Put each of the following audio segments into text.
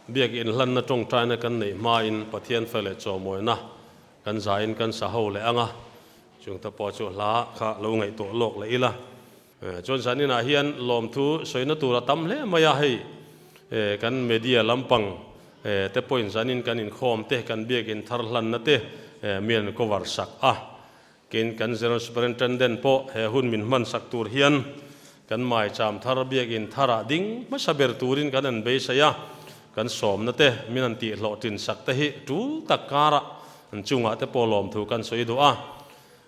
Biak inhlanna tawngtaina kan neih hmain Pathian fel leh chawmawina kan zaiin kan sa ho leh ang a, chungte pawh chu hla kha lo ngaihtuah lawk leh ila. Chuan zaninah hian lawmthu sawina tur a tam hle mai a, hei kan media lampang te pawhin zanin kan inkhawm te, kan biakin thar hlanna te mi an cover sak a. Tin, kan General Superintendent pawh he hun min hman sak tur hian kan maicham thar biakin tharah ding hmasa ber turin kan an beisei a, kan sawmna te min han tihhlawhtlin sak te hi tul tak karah an chungah te pawh lawmthu kan sawi duh a.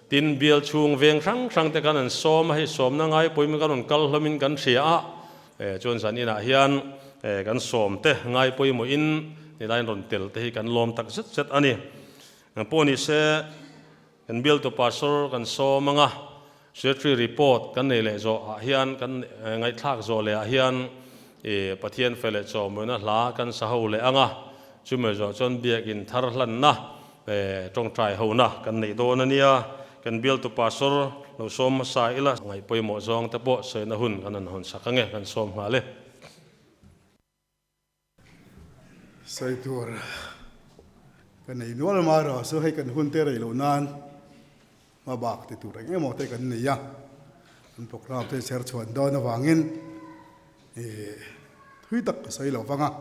Tin, bial chhung veng hrang hrang te kan an sawm a, hei sawmna ngai pawimawh kan rawn kal hlawmin kan hria a, chuan zan inah hian kan sawm te ngai pawimawhin nilaiin rawn tel te hi kan lawm tak zet zet a ni. Pawh ni se, Kan bialtu pastor kan sawm anga secretary report kan nei leh zawh ah hian kan ngaihthlak zawh leh ah hian i Pathian fe leh chawmawina hla kan sa ho leh anga chumi zawh chuan biakin thar hlanna tawngtai hona kan neih dawn a nia. Kan bialtu pastor lo sawm hmasa ila ngaih pawimawh zawng te pawh sawina hun kan han hawn sak ange kan sawm nghal e. Sawi tur ka nei nual mai rawh chu hei kan hun te rei loh nan hma bak ti tur eng emaw te kan nei a, kan programme te chher chhuan dawn avangin ih thui tak ka sawi lo vang a,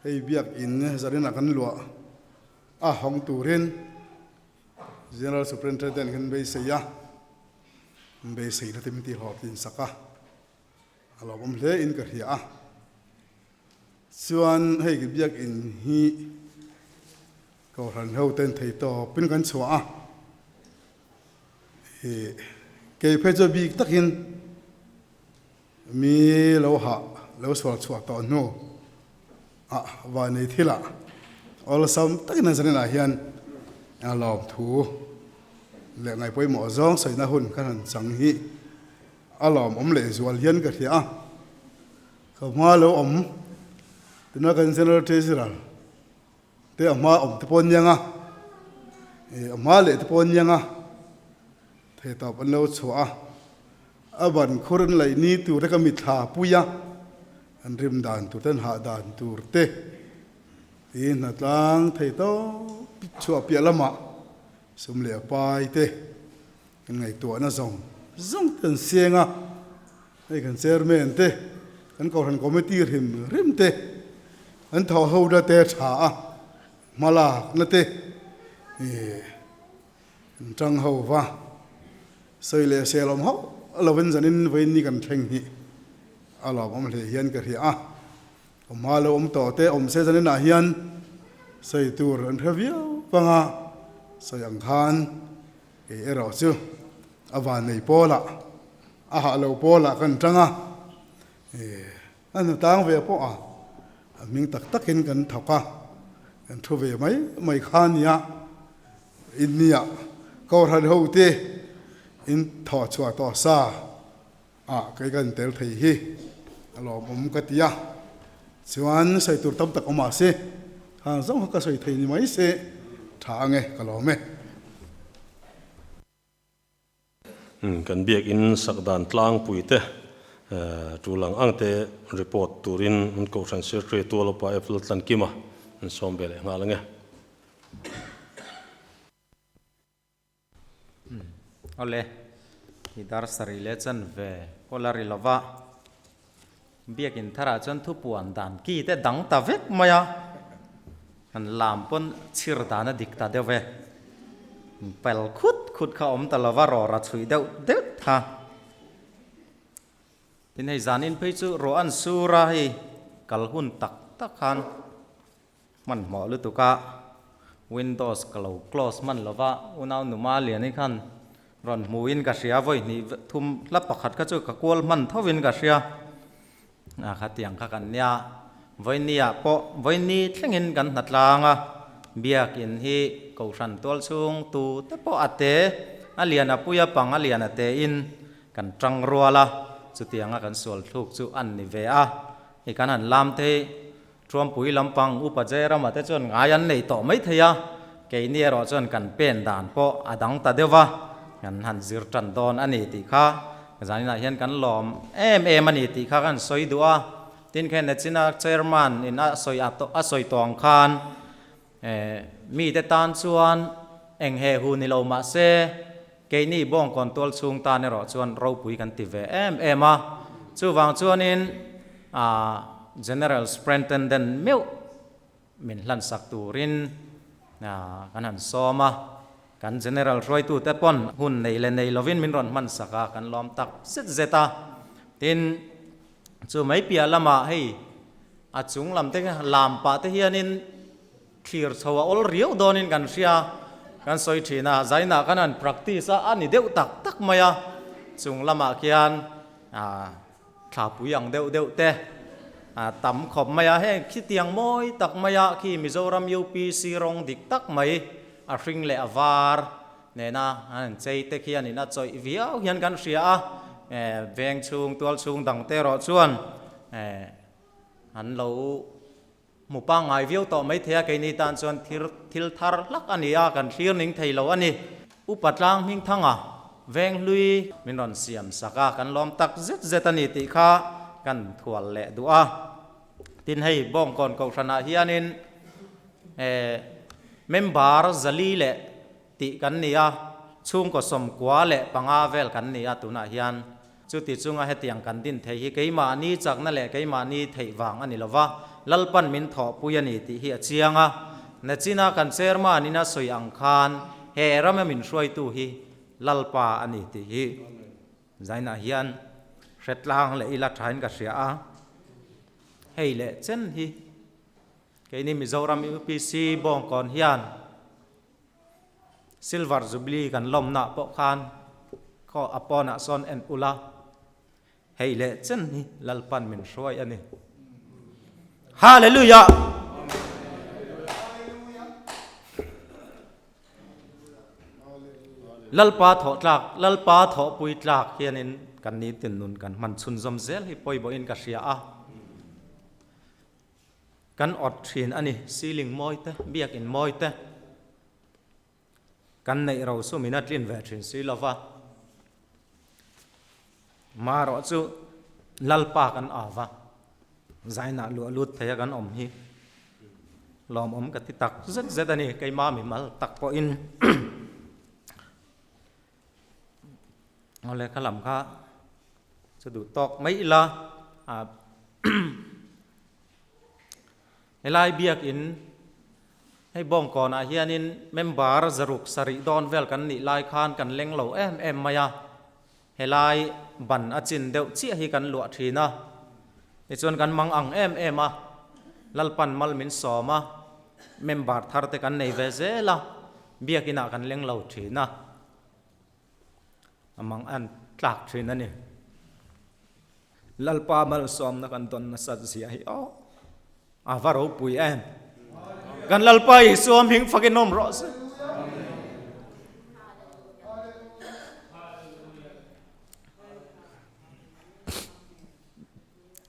hei biakin zanin ah kan luah a hawng turin General Superintendent kan beisei a, an beisei na te min tihhlawhtlin sak a. A lo awm hle in ka hria a, chuan hei biakin hi Kohhran ho ten thei tawp in kan chhuah a, ih kei phei chu bik takin mi lo hah lo sual chhuah tawh hnu ah vanei thil ah awlsam takin an zanin ah hian a lawm thu leh ngaih pawimawh zawng sawina hun kan han chang hi. A lawmawm leh zual hian ka hria a, ka hma lo awm tuna kan General Treasurer te a hma awm te pawh an niang a, ih a hma leh te pawh an niang a, theihtawp an lo chhuah a, a ban khur an laih ni tur te ka mitthla pui a, an rim dan tur te an hah dan tur te ih hnatlang theihtawp chhuah piah lamah sum leh pai te. Kan ngaihtuahna zawng zawng te an siang a, hei kan chairman te, kan kohhran committee hrim hrim te, an thawh ho na te tha a, hmalakna te ih an tang ho va, sawi leh sel awm hauh lovin zanin vawiin ni kan thleng hi a lawmawm hle hian ka hria a, awm hma lo awm tawh te awm se zaninah hian sawi tur an hre viau vang a, sawi ang khan. Kei erawh chu a vannei pawlah, a hah lo pawlah kan tang a, a hna tang ve pawh a, a hming tak takin kan thawk a, kan thu ve mai mai kha a nia. Innia Kohhran hote in thawh chhuah tawh sa ah kei kan tel thei hi a lawmawm ka ti a, chuan sawi tur tam tak awm ah se khang zawng kha ka sawi thei ni mai se tha ange ka lawm e. Kan biakin sak dan tlangpui te tul ang ang te report turin an Kohhran Secretary Tualopa F Laltlankima an sawm ve leh nghal ange. Awle, i dar sarih leh chan ve pawh la ri lova, biakin tharah chuan thupuan dan ki te dang ta vek mai a, han lam pawn chhir dan a dik ta deuh ve, pel khut khut kha awm ta lova rawra chhuih deuh deuh tha. Tin hei zanin phei chu ruah an sur a, hei kal hun tak tak khan. Hmanhmawh lutuk a, Windows ka lo close hman lo va, unau numa liani khan rawn hmuin ka hria, vawi hnih thum hla pakhat kha chu ka kual hman thovin ka hria, a khatiang kha kan nia, vawinia pawh vawini thlengin kan hna tlang a, biakin hi Kohhran tual chhung tu te pawh a te, a lian a pui a pang a lian a te in kan tang rual a, chutianga kan sual thluk chu an ni ve a, hei kan han lam thei. Truampui lampang upa Jairama te chuan ngai an nei tawh mai thei a, keini erawh chuan kan pen dan pawh a dang ta deuh va, kan han zir tan dawn a ni tih kha zaninah hian kan lawm em em a ni tih kha kan sawi duh a. Tin khen Nachina Chairman in a sawi a sawi tawh ang khan mite tan chuan eng he hu ni lo mah se keini Bawngkawn tual chhung tan erawh chuan ropui kan ti ve em em a. Chuvang chuanin General Superintendent meuh min hlansak turin kan han sawm a, kan General hruaitute pawn hun nei leh nei lovin min rawn hmansak a, kan lawm tak zet zet a. Tin, chu mai piah lamah hei a chung lam te lam pah te hianin thlir chho a awl riau dawnin kan hria, kan sawi thin a, zainah kan han practice a, a ni deuh tak tak mai a, chung lamah khian Thlapui ang deuh deuh te a tam khawp mai a, heng khitiang mawi tak mai a khi Mizoram UPC rawng dik tak mai a hring leh a var nena an chei te khian in a chawih viau hian kan hria a, veng chhung tual chhung dang te erawh chuan an lo hmu pangngai viau tawh mai thei a, keini tan chuan thir thil thar hlak a ni a, kan thlir ning thei lo a ni. Upa tlang hming thanga veng hlui min rawn siam sak a, kan lawm tak zet zet a ni tih kha kan thual leh duh a. Tin hei Bawngkawn Kohhranah hianin member zali leh tih kan ni a, chhungkaw sawmkua leh panga vel kan ni a tunah hian. Chuti chunga hetiang kan din thei hi keimahni chakna leh keimahni theih vang a ni lo va, Lalpan min thawhpui a ni tih hi a chiang a. Nachina kan chairman in a sawi ang khan he rama min hruaitu hi Lalpa a ni tih hi zainah hian hre tlang leh ila thain ka hria a. Hei leh chen hi keini Mizoram UPC Bawngkawn hian Silver Jubilee kan lawmna pawh khan khaw a pawnah sawn en ula, hei leh chen hi Lalpan min hruai a ni. Hallelujah! Lalpa thawh tlak, Lalpa thawhpui tlak hianin kan nitin nun kan hman chhunzawm zel hi pawimawhin ka hria a. Kan awt thin a ni, ceiling mawi te, biakin mawi te kan neih ro sum in a tlin ve thin si lo va. Marawh chu Lalpa kan au va, zainah luah lut thei a kan awm hi lawmawm ka ti tak zet zet a ni, keimah mimal tak pawhin. Awle kha lam kha chu duh tawk mai ila a helai biakin hei bawngkawnah hianin member zaruk sarih dawn vel kan nih lai khan kan leng lo em em mai a, helai ban a chin deuh chiah hi kan luah thin a, tichuan kan mang ang em em a, Lalpan mal min sawm a, member thar te kan nei ve zel a, biakinah kan leng lo thin a. A mang an tlak thin a ni. Lalpa malsawmna kan dawn nasat zia hi aw a va ropui em. Kan Lalpa Isua hming fakin awm rawh se.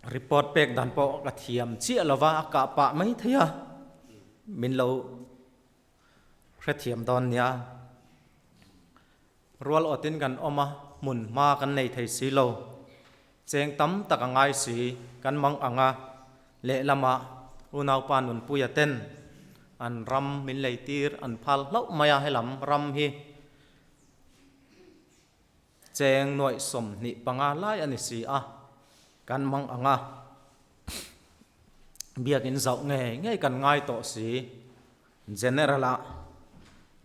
Report pek dan pawh ka thiam chiah lova a kah pah mai thei a. Min lo Hrethiam dawn nia. Rual awtin kan awm a, hmun hma kan nei thei si lo. Cheng tam tak a ngai si, kan mang ang a, lehlamah unaupa Nunpuia ten an ram min leitir an phal hlauh mai a, helam ram hi cheng nuaih 25 lai a ni si a, kan mang ang a. Biakin zauh ngei ngei kan ngai tawh si. General ah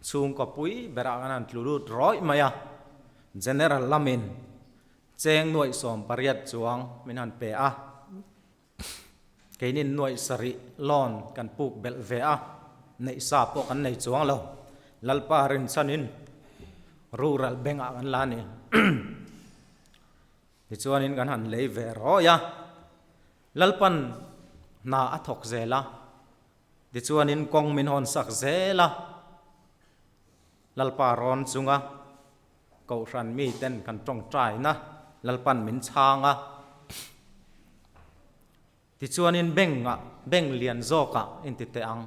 chhungkaw pui berah kan han tlu lut rawih mai a. General lamin cheng nuaih 18 chuang min han pe a. Keinin nuaih sarih loan kan puk belh ve a, neih sa pawh kan nei chuang lo. Lalpa rinchhanin rural bank ah kan la a ni. Tichuanin kan han lei ve rawih a, Lalpan hna a thawk zel a, tichuanin kawng min hawn sak zel a, Lalpa rawn chunga Kohhran miten kan tawngtaina Lalpan min chhang a, tichuanin bank ah, bank lian zawkah inti teh ang,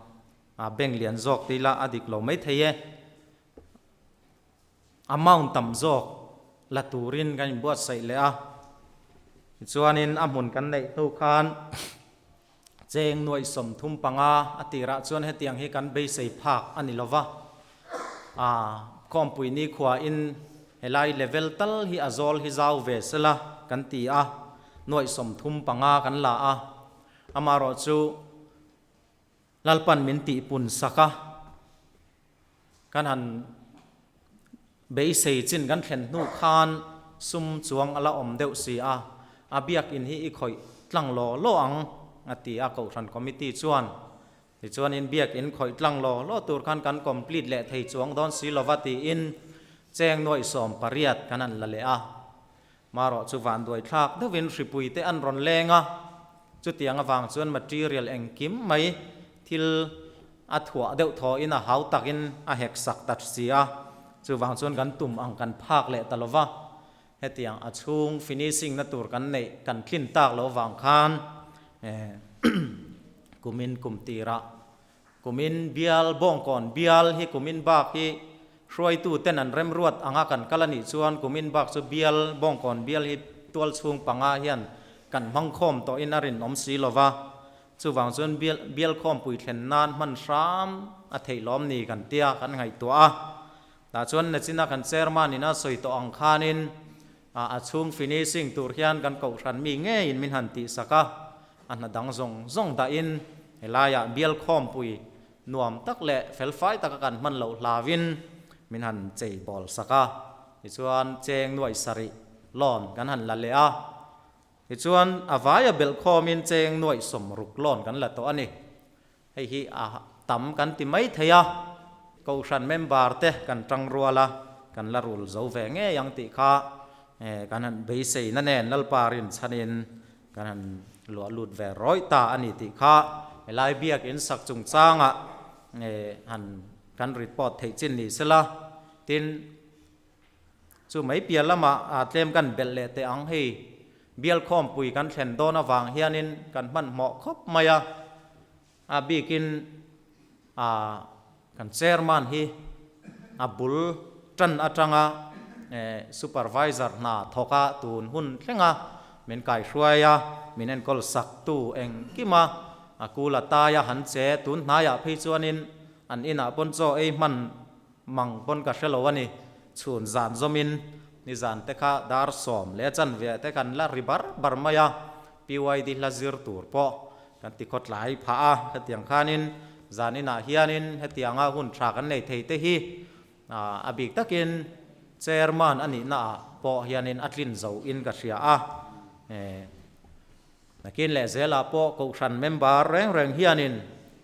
bank lian zawk tih ila a dik lo maithei e. Amount tam zawk la turin kan inbuatsaih leh a. Tichuanin a hmun kan neih hnu khan cheng nuaih 35 a tirah chuan hetiang hi kan beisei phak a ni lova, a khawmpui nikhuain helai level tal hi a zawl hi zau ve sela kan ti a, nuaih 35 kan la a, amaherawh chu Lalpan min tihpun sak a, kan han beisei chin kan thlen hnu khan sum chuang a la awm deuh si a, a biakin hi i khawih tlang law law ang a ti a Kohhran Committee chuan. Tichuanin biakin khawih tlang law law tur khan kan complete leh thei chuang dawn si lova tiin cheng nuaih 18 kan han la leh a. Marawh chu vanduai thlak deuhin hripui te an rawn leng a, chutiang avang chuan material engkim mai thil a thuah deuh thawhin a hau takin a hek sak ta si a, chuvang chuan kan tum ang kan phak leh ta lova, hetiang a chhung finishing na tur kan neih kan tlin tak lo vang khan kumin kum tirah Kumin bial, Bawngkawn bial hi kumin bak hi hruaitu ten an remruat anga kan kal a nih chuan kumin bak chu bial, Bawngkawn bial hi tual chhung panga hian kan hmang khawm tawhin a rinawm si lo va, chuvang chuan bial, bial khawmpui thlen nan hman hram a theih lawm ni kan tia kan ngaihtuah a. Tah chuan nachina kan chairman in a sawi tawh ang khanin a chhung finishing tur hian kan kohhran mi ngeiin min han tihsak a, a hna dang zawng zawng dahin helaiah bial khawmpui nuam tak leh felfai taka kan hman loh hlauin min han chei bawl sak a, tichuan cheng nuaih sarih loan kan han la leh a, tichuan a vaia belh khawmin cheng nuaih 60 loan kan la tawh a ni. Hei hi a tam kan ti mai thei a, Kohhran member te kan tang rual a, kan la rul zo ve ngei ang tih kha kan han beiseina nen Lalpa rinchhanin kan han luah lut ve rawih ta a ni tih kha helai biakin sak chungchangah han kan report theih chin ni sela. Tin, chu mai piah lamah tlem kan belh leh teh ang hei bial khawmpui kan thlen dawn avang hianin kan hmanhmawh khawp mai a, a bikin kan chairman hi a bul tan atanga supervisor hna thawk a tun hun thleng a min kaihruai a, min enkawl sak tu engkim a, a kul a tai a han che tun hnaiah phei chuanin an inah pawn chaw ei hman Mang pawn ka hre lo a ni. Chhun zan zawmin nizan te kha dar 10 leh chanve te kan la ri bar bar mai a, PYD hla zir tur pawh kan ti khaw tlai phah a, hetiang khanin zan inah hianin hetianga hun tha kan nei thei te hi a bik takin chairman a nihna ah pawh hianin a tlin zo in ka hria a. Nakin leh zelah pawh Kohhran member reng reng hianin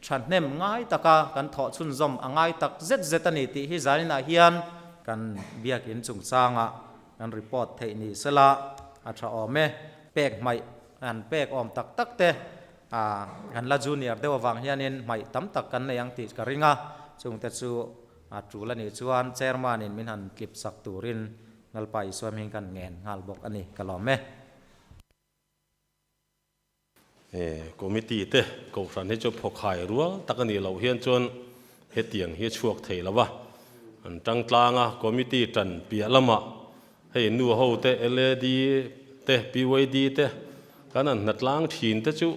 thahnem ngai taka kan thawh chhunzawm a ngai tak zet zet a ni tih hi zaninah hian kan biakin chungchangah kan report theih ni sela a tha awm e. Pek hmaih an pek awm tak tak te kan la junior deuh avang hianin hmaih tam tak kan nei ang tih ka ring a, chungte chu a tul a nih chuan chairman in min han tlip sak turin Lalpa Isua hming kan ngen nghal bawk a ni ka lawm e. Committee te Kohhran hi chu phawkhai rual tak a nih loh hian chuan hetiang hi a chhuak thei lo va, an tang tlang a, Committee tan piah lamah hei nu ho te, LAD te, PYD te kan han hnatlang thin te chu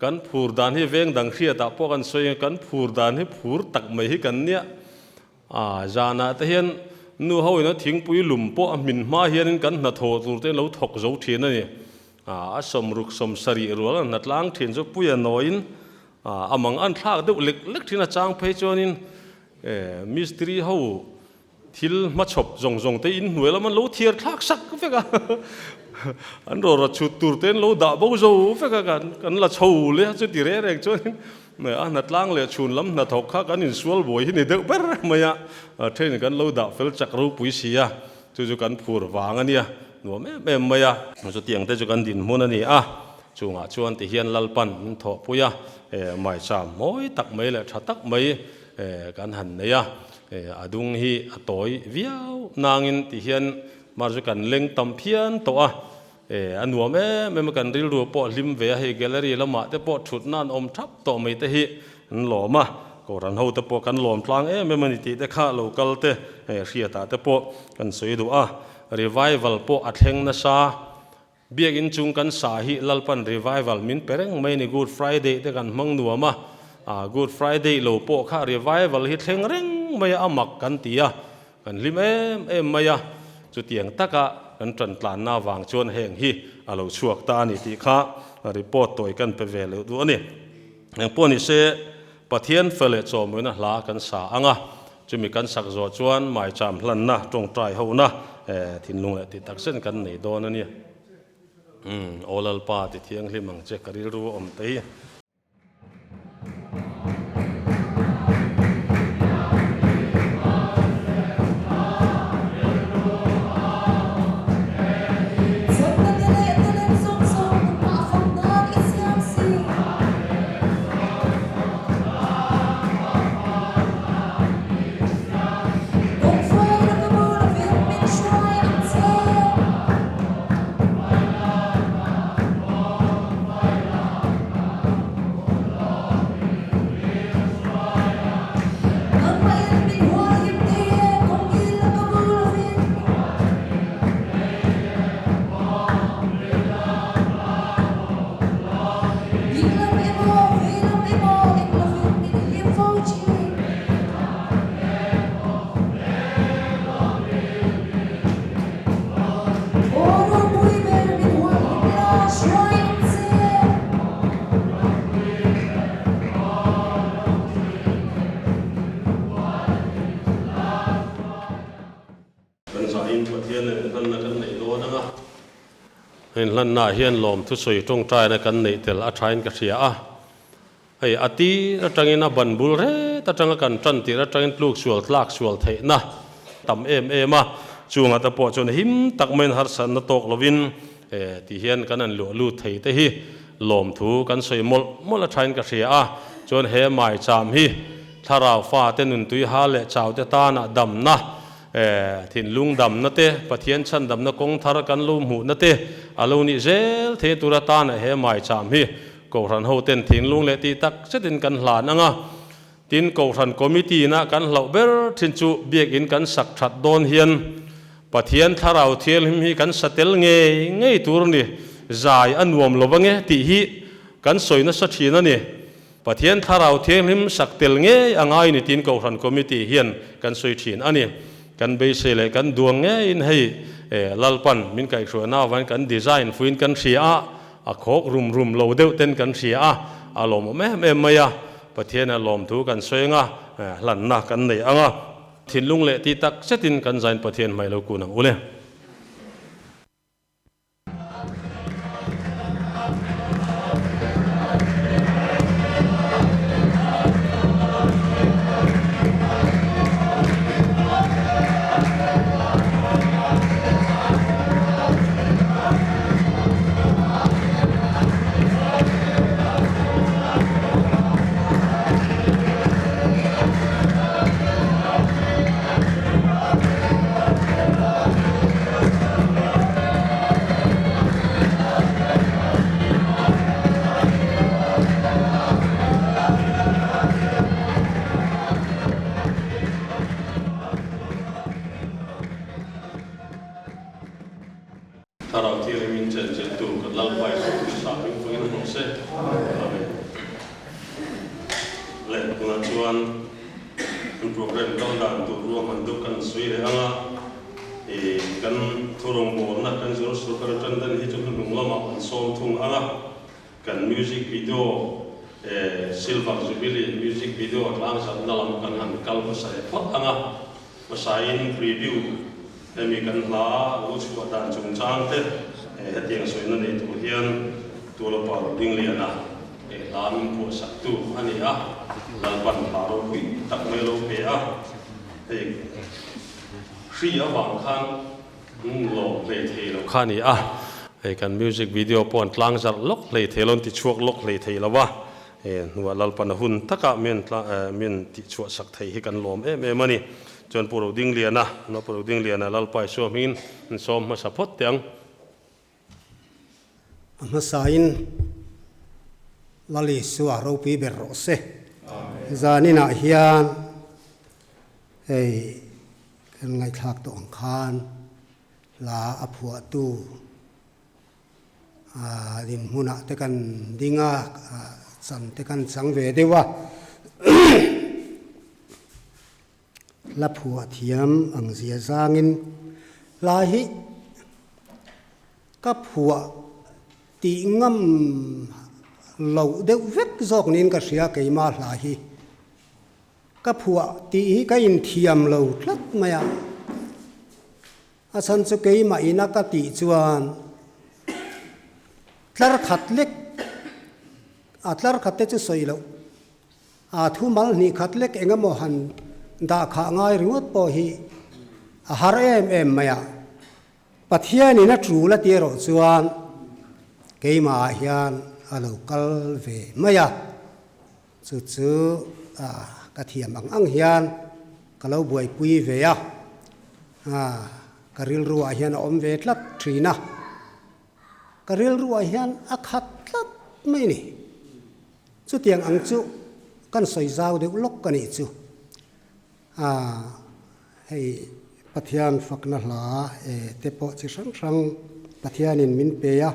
kan phur dan hi veng dang hriatah pawh kan sawi a, kan phur dan hi phur tak mai hi kan nia. A, zanah te hian nu ho ina thingpui lum pawh a hmin hma hianin kan hnathawh tur te lo thawk zo thin a ni. A, a 60 70 rual a hnatlang thin chu puia nawiin a, a mang an thlak deuh lek lek thin a chang phei chuanin e, mistiri ho thil hmachhawp zawng zawng te inhnuai lam an lo thiar thlak sak vek a, an rawra chhut tur te an lo dah bo zo vek a, kan kan la chho leh a chuti reng reng chuanin A hnatlang leh chhun lam hnathawk kha kan insual buai hi ni deuh ber mai a, train kan lo dah fel chak ropui si a, chu chu kan phur vang a nia, nuam em em mai a. Chutiang te chu kan dinhmun a ni a, chungah chuan ti hian Lalpan min thawhpui a, maicham mawi tak mai leh tha tak mai kan han nei a, a dung hi a tawi viau nangin ti hian mar chu kan leng tam phian tawh a. E, a nuam em em a, kan rilru pawh hlim ve a, hei gallery lamah te pawh thutna an awm thap tawh mai te hi an lawm a, Kohhran ho te pawh kan lawm tlang em em a ni tih te kha lo kal te hriatah te pawh kan sawi duh a, revival pawh a thleng nasa. Biakinn chung kan sa hi Lalpan revival min pe reng mai ni Good Friday te kan hmang nuam a, ah Good Friday lo pawh kha revival hi thleng reng mai a mak kan ti a, kan hlim em em mai a, chutiang taka kan tan tlanna avang chuan heng hi a lo chhuak ta a ni tih kha report tawi kan pe ve leh duh a ni. Engpawh ni se Pathian fel leh chawmawina hla kan sa ang a, chumi kan sak zawh chuan maicham hlanna, tawngtai hona, thinlung leh tih tak zen kan nei dawn a nia. Umm, Aw Lalpa ti thianghlim ang che ka rilru a awm te hi. Kan zahin Pathian nen inhlanna kan neih dawn ang a. Inhlannaah hian lawmthusawi tawngtaina kan neih tel a thain ka hria a. Hei a tir atangin a ban bul ret atanga kan tan tir atangin tluk sual tlak sual theihna tam em em a. Chungah te pawh chuan him tak maiin harsatna tawk lovin ti hian kan han luah lut thei te hi lawmthu kan sawi mawlh mawlh a thain ka hria a. Chuan he maicham hi thlarau fate nuntui hal leh chaute tana damna Thinlung damna te, Pathian chhandamna kawng thar kan lo hmuhna te a lo nih zel thei tur atana he maicham hi Kohhran hoten thinlung leh tih tak zetin kan hlan ang a. Tin, Kohhran Committee na kan hlauh ber thin chu Biakinn kan sak that dawn hian Pathian Thlarau Thianghlim hi kan sa tel ngei ngei tur ni, zai a nuam lo ange tih hi kan sawi nasa thin a ni. Pathian Thlarau Thianghlim sak tel ngei a ngai ni tiin Kohhran Committee hian kan sawi thin a ni. Kan beisei leh kan duang ngeiin hei Lalpan min kaihhruaina avangin kan design fuiin kan hria a, a khawk rum rum lo deuh ten kan hria a, a lawmawm em em mai a. Pathian a lawmthu kan sawi anga hlanna kan nei ang a. Thinlung leh tih tak zetin kan zain Pathian hmai lo kun ang u le. Thlarau Thianghlim in chenchilhtu kan Lalpa Isua Krista hming fangin a hlawh se. Amen. Leh tunah chuan kan program kal dan tur ruahman deuh kan sawi leh ang a. I kan thurawngbawlna kan General Superintendent hi chu hnuhnung lamah an sawm thung ang a, kan music video Silver Jubilee music video tlangzatna lam kan han kal hmasa leh phawt ang a, hmasain preview hemi kan hla lo chhuah dan chungchang te hetiang sawina nei tur hian Tualapa Rodingliana hla min phuahsaktu a ni a, Lalpan hla ropui tak mai lo pe a, hei. Hri avang khan lawm hlei thei lo kha a ni a, hei kan music video pawh an tlang zarh lawk hlei thei lo, an ti chhuak lawk hlei thei lo a, hei hnuah Lalpan a hun takah min min tih chhuah sak thei hi kan lawm em em a ni. Chuan Pu Rodingliana, Pu Rodingliana Lalpa Isua hmingin an sawm hmasa phawt teh ang. A hmasain Lal Isua ropui ber rawh se. Zaninah hian hei kan ngaihthlak tawh ang khan hla a phuahtu Dinhmunah te kan ding a, chan te kan chang ve deuh a. Hla phuah thiam ang zia zangin hla hi ka phuah tih ngam loh deuh vek zawk niin ka hria keimah hla hi. Ka phuah tih hi ka inthiam lo tlat mai a. A chhan chu keimah ina ka tih chuan tlar khat lek, a tlar khat te chu sawi loh, a thu mal hnih khat lek eng emaw han dah khah ngai ringawt pawh hi a har em em mai a. Pathianin a tul a ti erawh chuan keimahah hian a lo kal ve mai a. Chu chu ka thiam ang ang hian ka lo buaipui ve a, ka rilruah hian a awm ve tlat thin a, ka rilruah hian a khat tlat mai a ni. Chutiang ang chu kan sawi zau deuh lawk ka nih chu. Hei Pathian fakna hla te pawh chi hrang hrang Pathianin min pe a,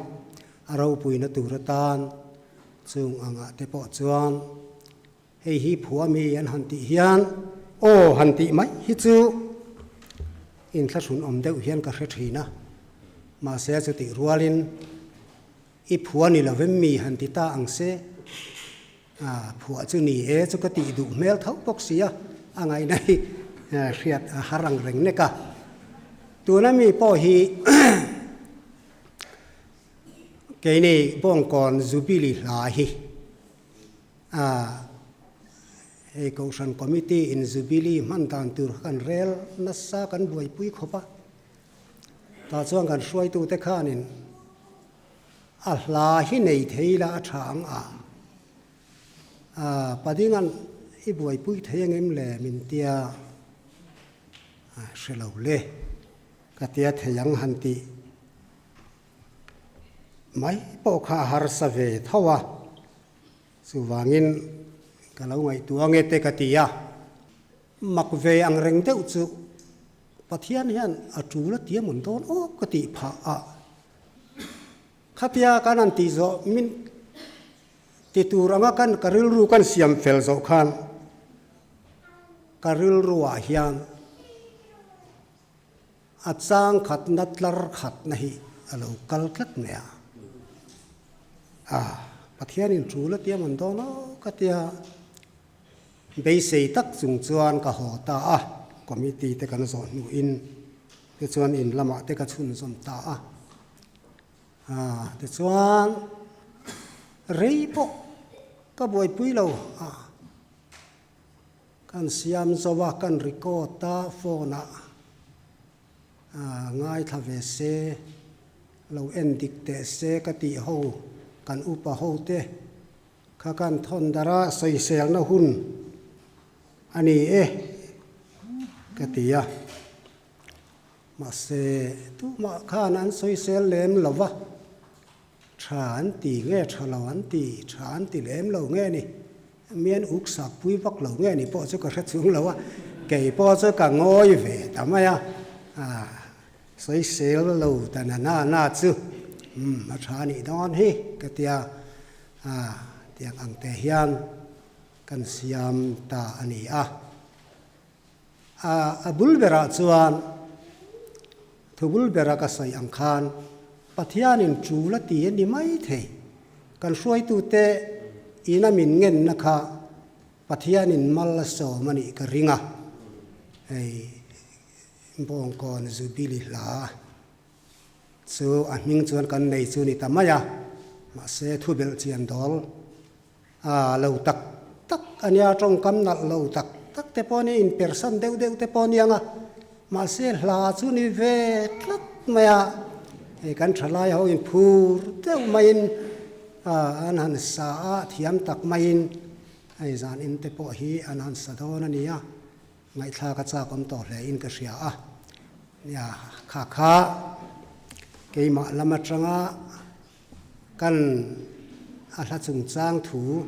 a ropuina tur atan Chung angah te pawh chuan hei hi phua mi an han tih hian aw han tih mai hi chu inthlahrun awm deuh hian ka hre thin a, mahse chutih rualin i phua ni lovem mi han ti ta ang se, phuah chu ni e chu ka tih duh hmel tho bawk si a, a ngaihna hi hriat a har ang reng nek a. Tuna mi pawh hi Keini Bawngkawn Jubilee hla hi a hei Kohhran Committee in Jubilee hman dan tur kha kan rel nasa kan buaipui khawp a, tah chuan kan hruaitute khanin a hla hi nei thei ila a tha ang a, a padingan i buaipui thei angem le min tia a hre lo le ka tia thei ang han tih. Mai pawh kha a harsa ve tho a, chuvangin ka lo ngaihtuah ange te ka ti a. Mak ve ang reng deuh chu Pathian hian a tul a tia mawn dawn awk ka tih phah a. Khatia kan han tih zawh min ti tur anga kan ka rilru kan siam fel zawh khan ka rilruah hian A chang khatna tlar khatna hi a lo kal tlat mai a. A, Pathianin tul a tia man dawn awk a tia beisei tak chung chuan ka haw ta a, committee te kan zawh hnuin tichuan in lamah te ka chhunzawm ta a. A, tichuan rei pawh ka buaipui lo a. Kan siam zo a, kan record a, phone ah ngaithla ve se, lo en dik teh se ka tih ho, kan upa ho te kha kan thawn darh a, sawiselna hun a ni e ka ti a. Mahse, tumah khan an sawisel lem lo va, tha an ti nge tha lo an ti, tha an ti lem lo nge ni? Mian uk sak pui vak lo nge ni pawh chu ka hre chung lo a, kei pawh chu ka ngawi ve ta mai a, sawisel lo ta na na na chu umm a tha nih dawn hi ka tia, tiang ang te hian kan siam ta a ni a. A bul berah chuan thu bul bera ka sawi ang khan Pathianin tul a ti a ni mai thei. Kan hruaitute ina min ngenna kha Pathianin mal a sawm a nih ka ring a, hei Bawngkawn Jubilee hla chu a hming chuan kan nei chu ni ta mai a, mahse thu belh chian dawl A lo tak tak a nia, tawngkam nalh lo tak tak te pawh a nia, inpersan deuh deuh te pawh a nia ang a, mahse hla chu ni ve tlat mai a, hei kan thalai ho in phur deuh maiin an han sa a, thiam tak maiin hei zan in te pawh hi an han sa dawn a nia, ngaihthlak a chak awm tawh hle in ka hria a, nia kha kha keimah lam atanga Kan a hla chungchang thu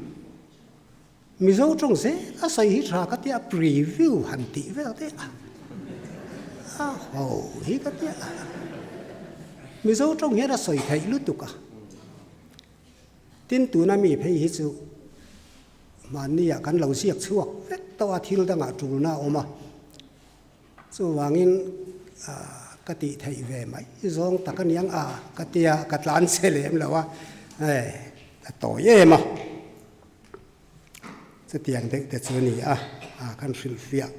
Mizo tawng zel a sawi hi tha ka tia preview han tih vel te a a ho hi ka tia Mizo tawng hian a sawi theih lutuk a. Tin, tuna mi phei hi chu mahnia kan lo ziak chhuak vek tawh a, thil dangah tulna a awm a. Chuvangin ka tih theih ve mai zawng tak a niang a, ka tia ka tlan che lem lo a, a tawi em a. Chutiang deuh te chu a ni a, kan hrilhfiah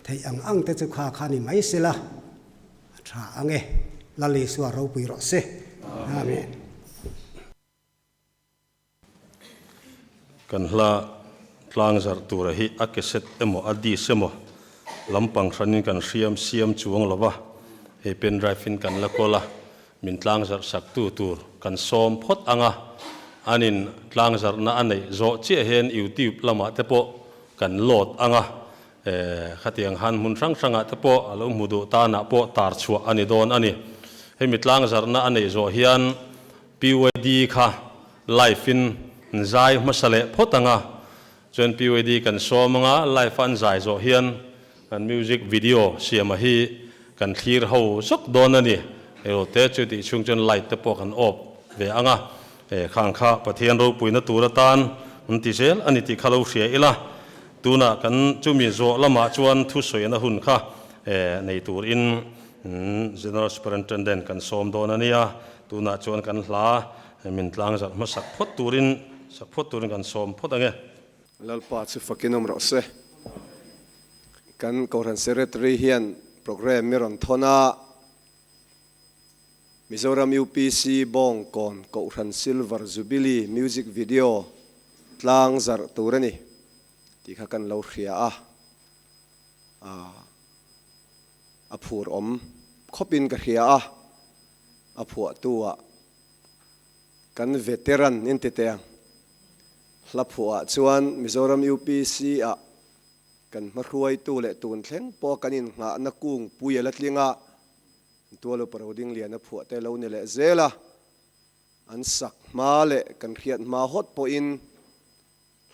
theih ang ang te chu kha kha ni mai sela a tha ang e. Lal Isua ropui rawh se. Amen. Kan hla tlang zarh tura hi a cassette emaw a disc emaw lampang hranin kan hriam siam chuang lo va, hei pen drive in kan la kawl a, min tlang zarh sak tu tur kan sawm phawt ang a, an in tlang zarhna a neih zawh chiah hian youtube lamah te pawh kan load ang a, khatiang han hmun hrang hrangah te pawh a lo hmu duh tanah pawh tar chhuah a ni dawn a ni. Hemi tlang zarhna a neih zawh hian PYD kha live in an zai hmasa leh phawt ang a, chuan PYD kan sawm ang a, live a an zai zawh hian kan music video siama hi kan thlir ho zawk dawn a ni. Ero te chu tih chhung chuan light te pawh kan off ve ang a, khang kha Pathian ropuina tur atan an ti zel a ni tih kha lo hria ila, tunah kan chumi zawh lamah chuan thusawina hun kha nei turin General Superintendent kan sawm dawn a nia. Tunah chuan kan hla min tlang zarh hmasak phawt turin sak phawt turin kan sawm phawt ang e. Lalpa chu fakin awm rawh se. Kan Kohhran Secretary hian programme mi rawn thawn a, Mizoram UPC Bawngkawn Kohhran Silver Jubilee Music Video tlang zarh tur a ni tih kha kan lo hria a, a phur awm khawpin ka hria a. A phuahtu ah kan veteran in ti teh ang. Hla phuah ah chuan Mizoram UPC ah kan hmahruaitu leh tun thleng pawh kan innghahna kung pui a la tling a, Tualu Paroding Liana phuah te lo ni leh zel a, an sak hma leh kan hriat hma hawt pawhin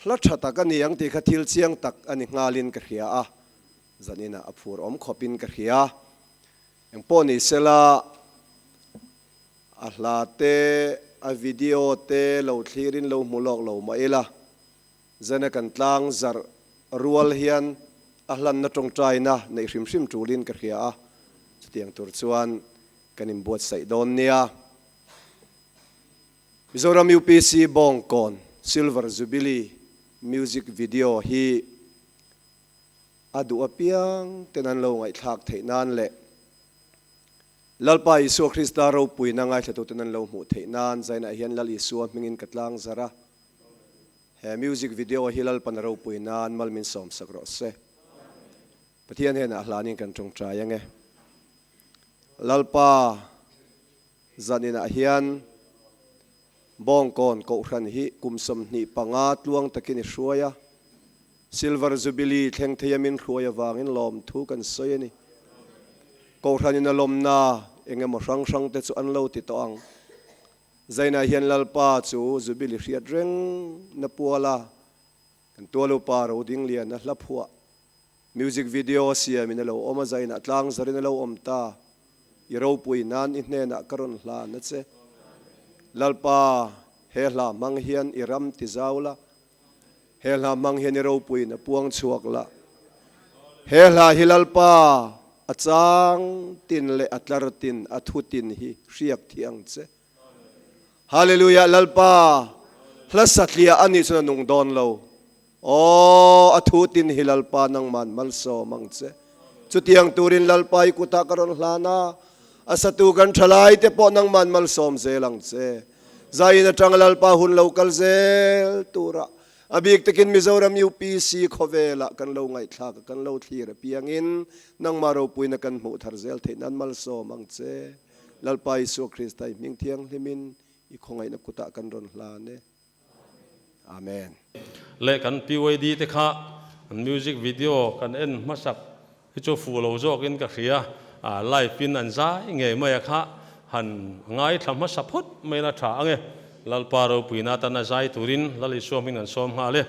hla tha tak a ni ang tih kha thil chiang tak a ni nghalin ka hria a, zaninah a phur awm khawpin ka hria. Engpawh ni sela, a hla te, a video te lo thlirin lo hmu lawk lo mah ila, zana kan tlang zarh rual hian a hlanna tawngtaina neih hrim hrim tulin ka hria a, chutiang tur chuan kan inbuatsaih dawn nia. Mizoram UPC Bawngkawn Silver Jubilee Music Video hi A duh apiang ten an lo ngaihthlak theih nan leh Lalpa Isua Krista ropuina ngaithlatuten an lo hmuh theih nan zainah hian Lal Isua hmingin ka tlang zar a. He music video hi Lalpan a ropui nan mal min sawmsak rawh se. Pathian henah hlanin kan tawngtai ange. Lalpa zaninah hian Bawngkawn Kohhran hi kum 25 tluang takin i hruai a, Silver Jubilee thleng theia min hruai avangin lawmthu kan sawi a ni. Kohhranin a lawmna eng emaw hrang hrang te chu an lo ti tawh ang. Zainah hian Lalpa chu Jubilee hriat reng na puala kan tualupa Rodingliana hla phuah music video a siamin a lo awm a, zainah tlang zarin a lo awm ta. I ropui nan i hnenah ka rawn hlan a che. Lalpa, he hla hmang hian i ram ti zau la. He hla hmang hian i ropuiin a puang chhuak la. He hla hi Lalpa, a chang tin leh a tlar tin, a thu tin hi hriak thiang che. Hallelujah Lalpa, hla satliah a nih chuan a nung dawn lo. Aw, a thu tin hi Lalpa nangman malsawm ang che. Chutiang turin Lalpa i kutah ka rawn hlan a, a satu kan thalai te pawh nangman malsawm zel ang che. Zaiin atanga Lalpa hun lo kal zel tura a bik takin Mizoram UPC khawvelah kan lo ngaihthlak a, kan lo thlir apiangin nangmah ropuina kan hmuh thar zel theih nan malsawm ang che. Lalpa Isua Krista i hming thianghlimin i khawngaihna kutah kan rawn hlan e. Amen. Leh kan PYD te kha an music video kan en hmasak hi chu fuh lo zawkin ka hria, live in an zai ngei mai a kha han ngaithla hmasa phawt mai la tha ange. Lalpa ropuina atan a zai turin Lal Isua hming an sawm nghal e.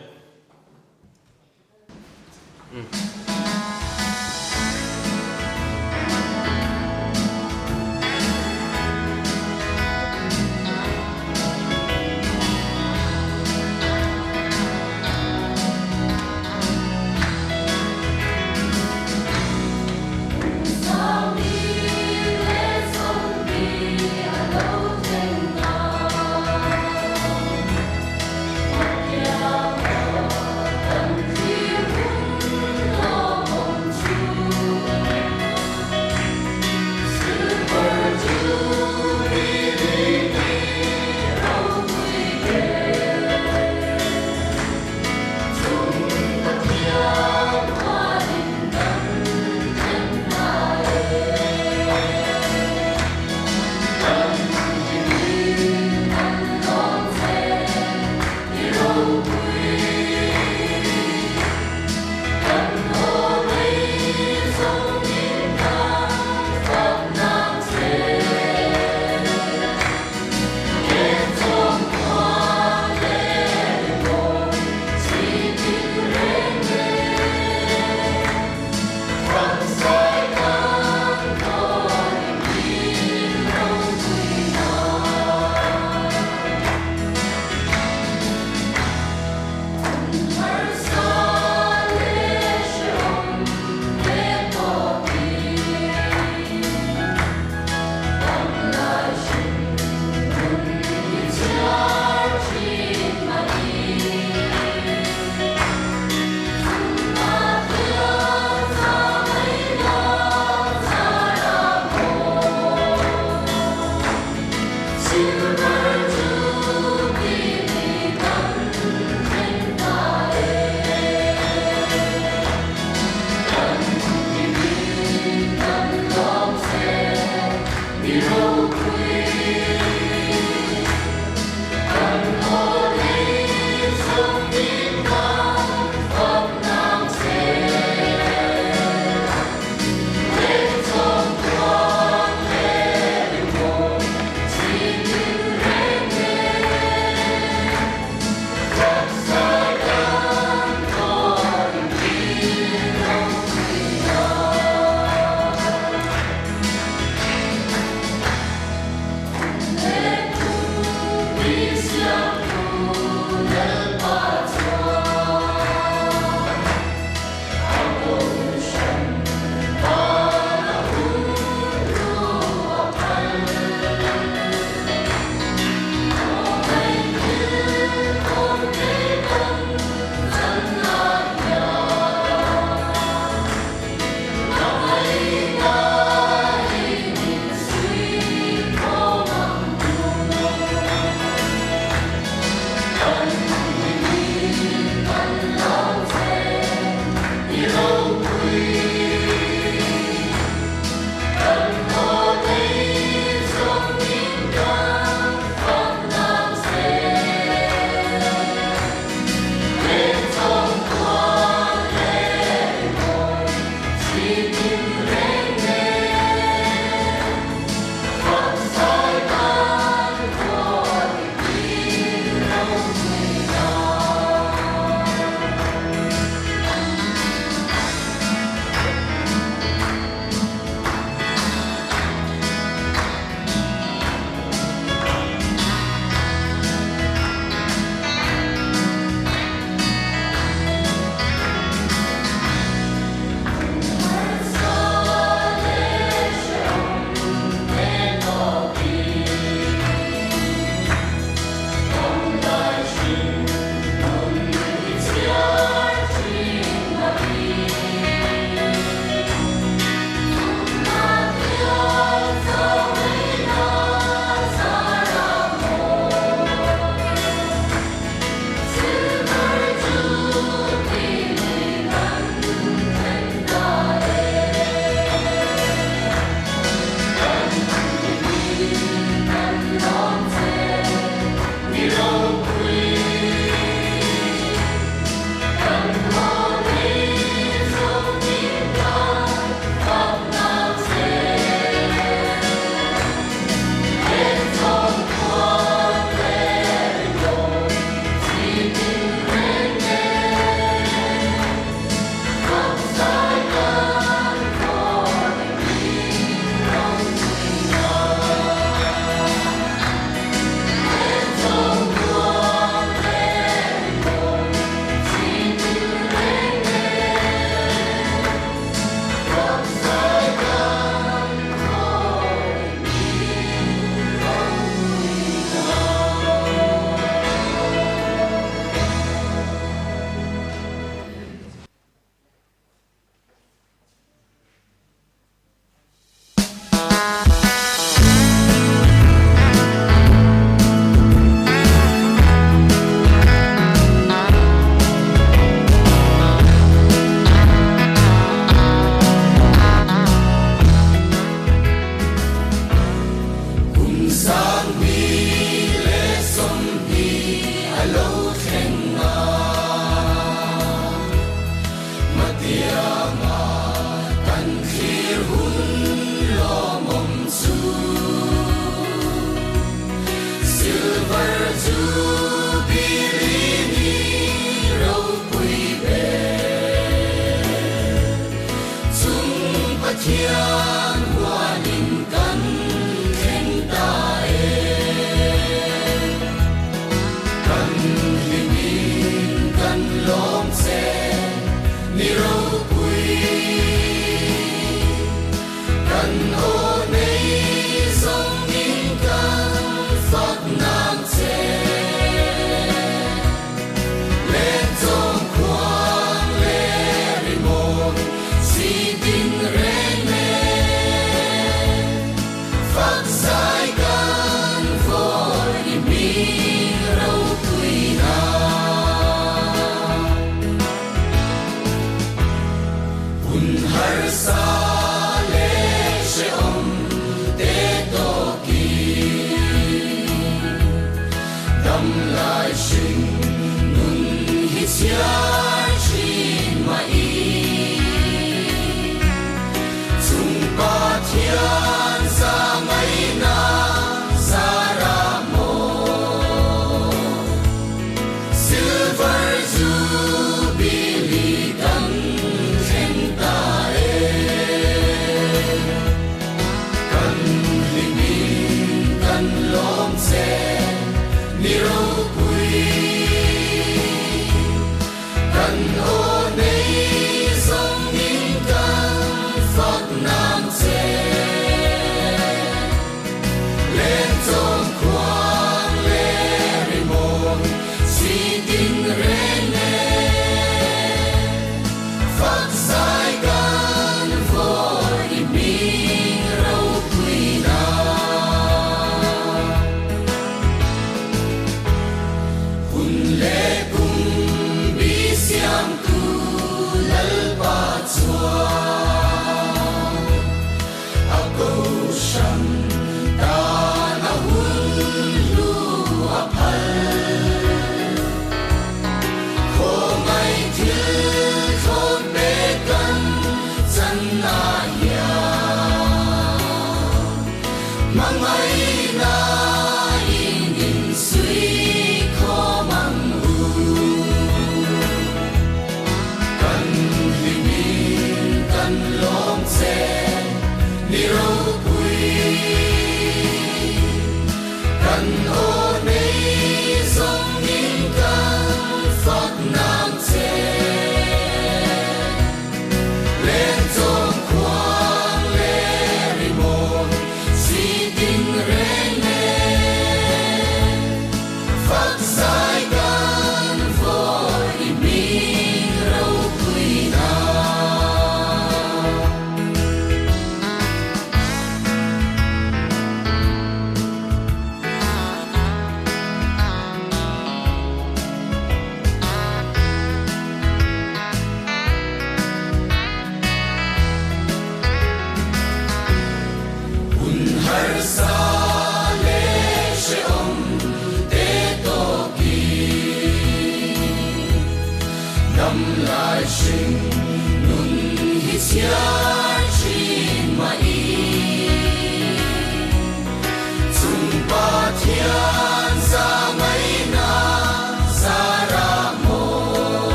Ni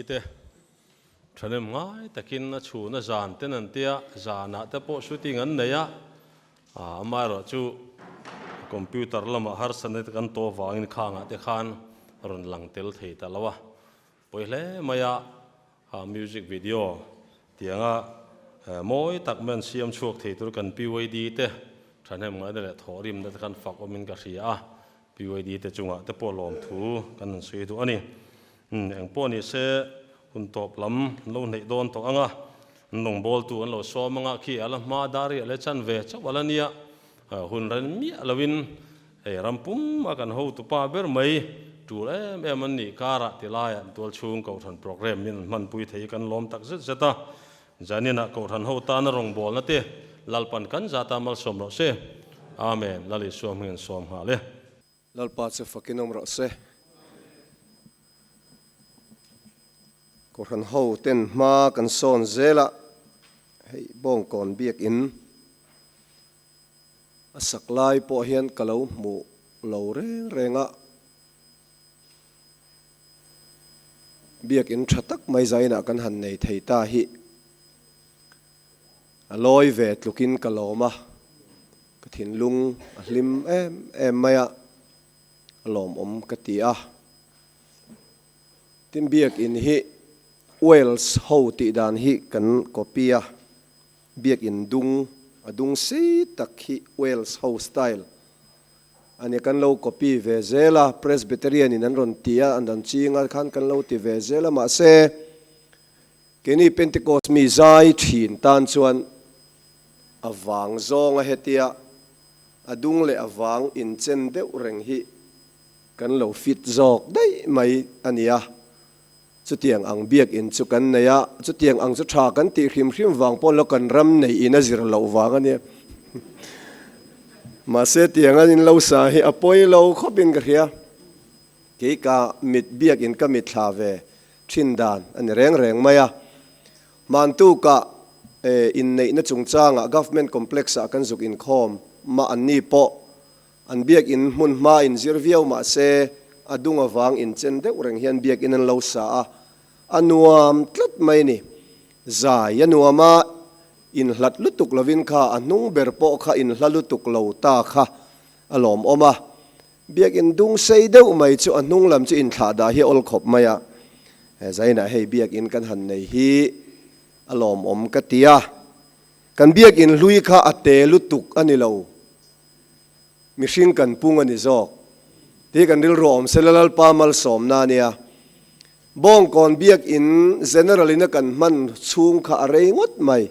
te thahnem ngai takin a chhun a zan ten an tia, zanah te pawh shooting an nei a, amaherawh chu computer lamah harsatna te kan tawh vangin khangah te khan rawn lang tel thei ta lo a, pawi hle mai a, music video tianga mawi tak mai an siam chhuak thei tur kan PYD te thahnem ngaihna leh thawhrimna te khan fak awmin ka hria a. PYD te chungah te pawh lawmthu kan rawn sawi duh a ni. Umm eng pawh ni se hun tawp lam an lo hneih dawn tawh ang a, an rawngbawltu an lo sawm ang a, khi a la hma dar riah leh chan ve chauh a la nia, hun ren miah loin hei ram pum a kan hotupa ber mai tul em em an nih karah ti laiah an tual chhung Kohhran programme in an hmanpui thei kan lawm tak zet zet a, Zaninah Kohhran ho tana rawngbawlna te Lalpan kan zata malsawm rawh se. Amen. Lal Isua hming an sawm nghal e. Lalpa chu fakin awm rawh se. Kohhran ho ten hma kan sawn zel a, hei Bawngkawn biakin a sak lai pawh hian ka lo hmu lo reng reng a. Biakin tha tak mai zainah kan han nei thei ta hi a lawi ve tlukin ka lawm a, ka thinlung a hlim em em mai a, a lawmawm ka ti a. Tin biakin hi Wales ho tih dan hi kan copy a, biakin dung a dung si tak hi Wales ho style A ni, kan lo copy ve zel a, Presbyterian in an rawn ti a, an rawn ching a khan kan lo ti ve zel a, mahse keini Pentecost mi zai thin tan chuan a vang zawng a hetia a dung leh a vang inchen deuh reng hi kan lo fit zawk daih mai a ni a, chutiang ang biakin chu kan nei a, chutiang ang chu tha kan tih hrim hrim vang pawh lo kan ram nei in a zir loh vang a nia. Mahse tiang an in lo sa hi a pawi lo khawp in ka hria. Kei ka mit biakin ka mit thla ve thin dan a ni reng reng mai a. Hmantuka inneihna chungchangah Government Complex ah kan zuk inkhawm mah an ni pawh An biakin hmun hma in zir viau mah se a dung avang in chen deuh reng hian biakin an lo sa a, a nuam tlat mai ni. Zai a nuam a, in hlat lutuk lovin kha a hnung ber pawh kha in hla lutuk lo ta kha a lawmawm a. Biakin dung sei deuh mai chu a hnung lam chu inthlah dah hi a awl khawp mai a, he zainah hei biakin kan han nei hi a lawmawm ka ti a. Kan biakin hlui kha a te lutuk a ni lo. Mihring kan pung a ni zawk. Tih kan rilru awm sela Lalpa malsawmna a nia. Bawngkawn biakin General in a kan hman chhung kha a rei ngawt mai.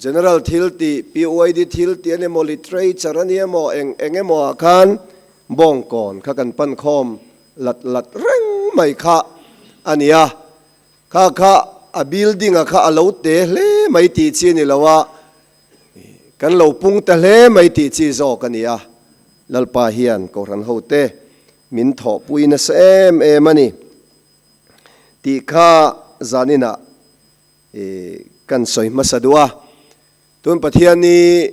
General thil tih, PYD thil tih a ni emaw, Literature a ni emaw, eng eng emaw ah khan Bawngkawn kha kan pan khawm lat lat reng mai kha a nia. Kha kha a building a kha a lo te hle mai tih chi a ni lo a. Kan lo pung ta hle mai tih chi zawk a ni a, Lalpa hian Kohhran hote min thawhpui nasa em em a ni tih kha zaninah kan sawi hmasa duh a. Tun Pathiani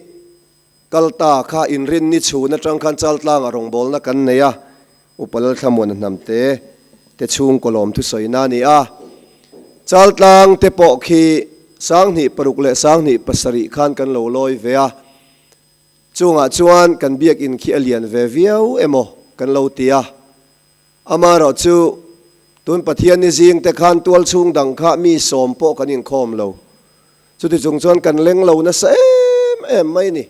kal ta kha inrinni chhun atang khan Chaltlanga rawngbawlna kan nei a, Upa Lalthlamuana hnamte te chhungkaw lawm thusawina a ni a. Chaltlang te pawh khi 2006 leh 2007 khan kan lo lawi ve a. Chungah chuan kan biakin khi a lian ve viau emaw kan lo ti a. Amaherawh chu tun Pathianni zing te khan tual chhung dang kha mi sawm pawh kan inkhawm lo. Chuti chung chuan kan leng lo nasa em em mai ni.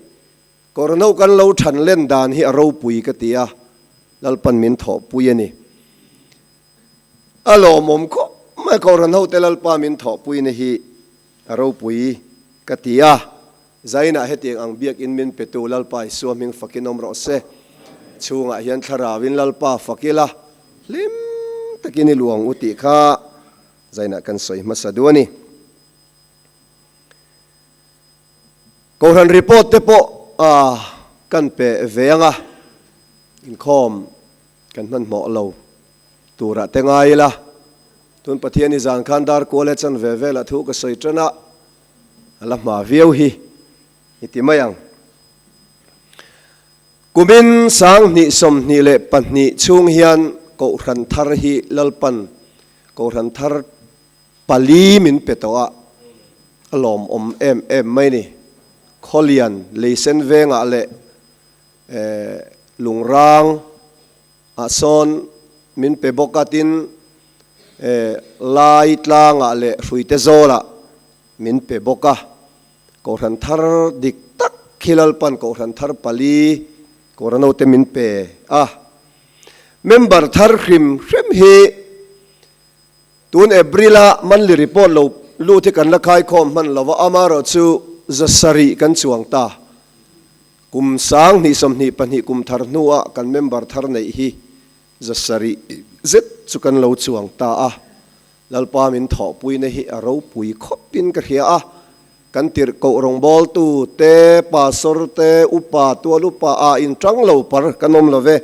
Kawrno kan lo than len dan hi a ropui ka ti a, Lalpan min thawhpui a ni. A lawmawm khawp mai Kohhran hote Lalpa min thawhpuina hi a ropui ka ti a, Zainah hetiang ang biakin min petu Lalpa Isua hming fakin awm rawh se. Chhungah hian thlarauin Lalpa fak ila, hlim takin i luang u tih kha Zainah kan sawi hmasa duh a ni. Kohhran report te pawh kan pe ve ang a, inkhawm kan hmanhmawh lo turah te ngai ila. Tun Pathian i zan khan dar kual e chan ve velah thu ka sawi tan a, a la hma viau hi i ti mai ang. Kumin 2022 chhung hian Kohhran thar hi Lalpan Kohhran thar. Pali min pe tawh a, a lawmawm em em mai ni. Khawlian Leisen vengah leh Lungrang ah sawn min pe bawk a, tin Lai tlangah leh Hruite zawlah min pe bawk a. Kohhran thar dik tak khi Lalpan Kohhran thar pali Kohhranote min pe a. Member thar hrim hrim hi Tun April-a monthly report lo lut hi kan la khaikhawm hman lo a, amaherawh chu 700 kan chuang ta. Kum 2022 kum thar hnuah kan member thar neih hi 700 zet chu kan lo chuang ta a. Lalpa min thawhpuina hi a ropui khawpin ka hria a, kan tirhkoh rawngbawltu te, pastor te, upa, tual upa ah inṭang lo par kan awm lo ve.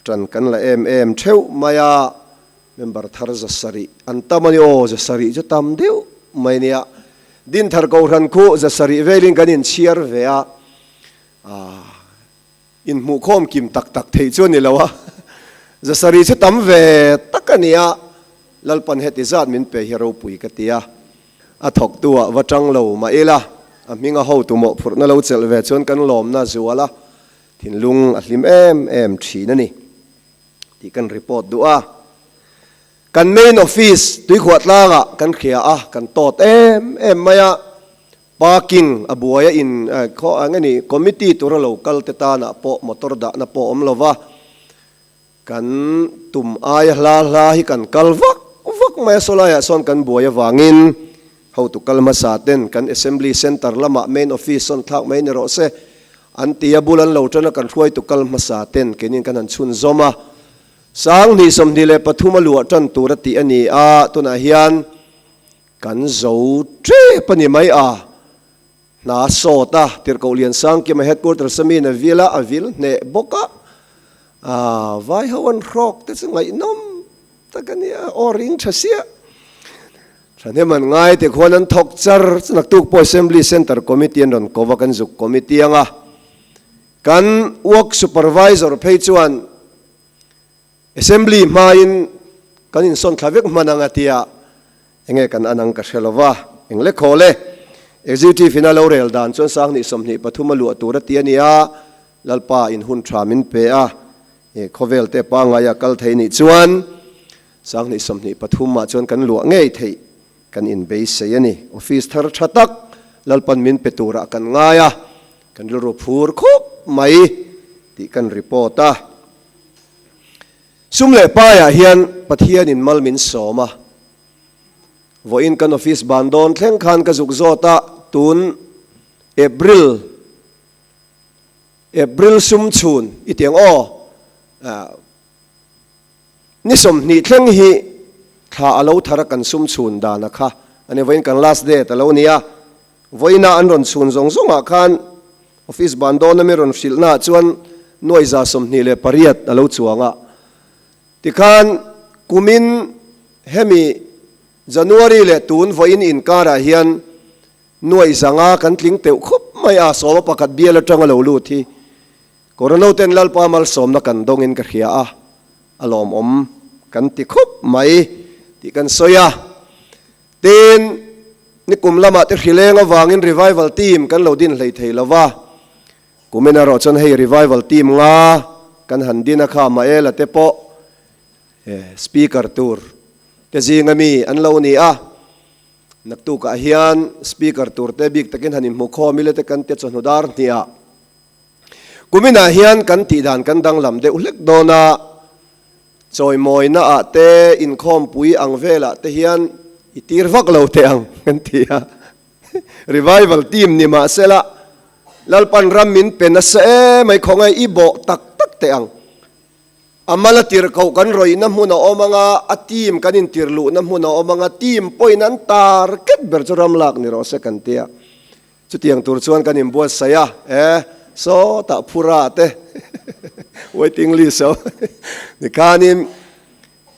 Ṭan kan la em em ṭheuh mai a. Member thar 700 an tam a ni aw, 700 chu tam deuh mai nia. Dinthar Kohhran khu 700 velin kan inchhiar ve a, aah inhmuhkhawm kim tak tak theih chu a ni lo a, 700 chu tam ve tak a ni a, Lalpan heti zat min pe hi ropui ka ti a, a thawktu ah va tang lo mah ila, a hminga hotu mawhphurhna lo chelh ve chuan kan lawmna zual a, thinlung a hlim em em thin a ni. Tih kan report duh a. Kan main office Tuikhuah tlangah kan hria a, kan tawt em em mai a. Parking a buai a in khaw ang eni committee tura lo kal te tanah pawh motor dahna pawh awm lo va. Kan tum aia hla hla hi kan kal vak vak mai a, sawlaiah sawn kan buai avangin hotu kal hmasa ten kan assembly centre lamah main office sawn thlak mai ni rawh se. An ti a, bul an lo tan a, kan hruaitu kal hmasa ten keinin kan han chhunzawm a. 2023 a luah tan tur a tih a ni a, tunah hian kan zo tep a ni mai a. Hna sawt a, Tirhkoh Liansangkima headquarters a miin a vil a, a vil hneh bawk a. Aa, vai ho an hrawk te chu ngaihnawm tak a nia, aw ring tha sia. Thahnem an ngai te khuan an thawk char chu naktuk pawh Assembly Centre Committee an rawn ko va kan zuk committee anga kan work supervisor phei chuan Assembly hmain kan insawn thla vek hman ang a tia enge kan an ang ka hre lo va eng le khaw le Executive in a lo rel dan chuan 2023 a luah tur a ti a nia Lalpa in hun tha min pe a khawvel te pangngai a kal thei nih chuan 2023 ah chuan kan luah ngei theih kan inbeisei a ni. Office thar tha tak Lalpan min pe turah kan ngai a, kan rilru phur khawp mai tih kan report a. Sum leh paiah hian Pathianin mal min sawm a, vawiin kan office ban dawn thleng khan ka zuk zawt a, tun April, April sum chhun i tiang aw, Ni 20 thleng hi thla a lo thar a kan sum chhun dan a kha a ni. Vawiin kan last date a lo ni a, vawiina an rawn chhun zawng zawngah khan office ban dawn ami rawn hrilh naah chuan nuai 28 a lo chuang a. Tikhan kumin hemi January leh tun vawiin inkarah hian nuai 500 kan tling teuh khawp mai a, 11 bial atanga lo lut hi. Korono ten Lalpa malsawmna kan dawngin ka hria a, a lawmawm kan ti khawp mai tih kan sawi a. Tin, nikum lamah te hrileng avangin revival team kan lo din hlei thei lo va, kumin erawh chuan hei revival team nga kan han din a kha Maela te pawh speaker tur te zinga mi an lo ni a. Naktukah hian speaker tur te bik takin han inhmu khawm ila te kan ti chawhnu dar hniah. Kuminah hian kan tihdan kan danglam deuh hlek dawn a, chawimawina ah te, inkhawmpui ang velah te hian i tir vak lo teh ang kan ti a. Revival team ni mah sela, Lalpan ram min pe nasa em mai khawngaih i bawh tak tak teh ang. A mala tirhkoh kan rawihna hmun a awm ang a, a team kan intir luhna hmun a awm ang a, team pawhin an target ber chu ram lak ni rawh se kan ti a. Chutiang tur chuan kan inbuatsaih a, e, sawtah phura te waiting list ho ni khanin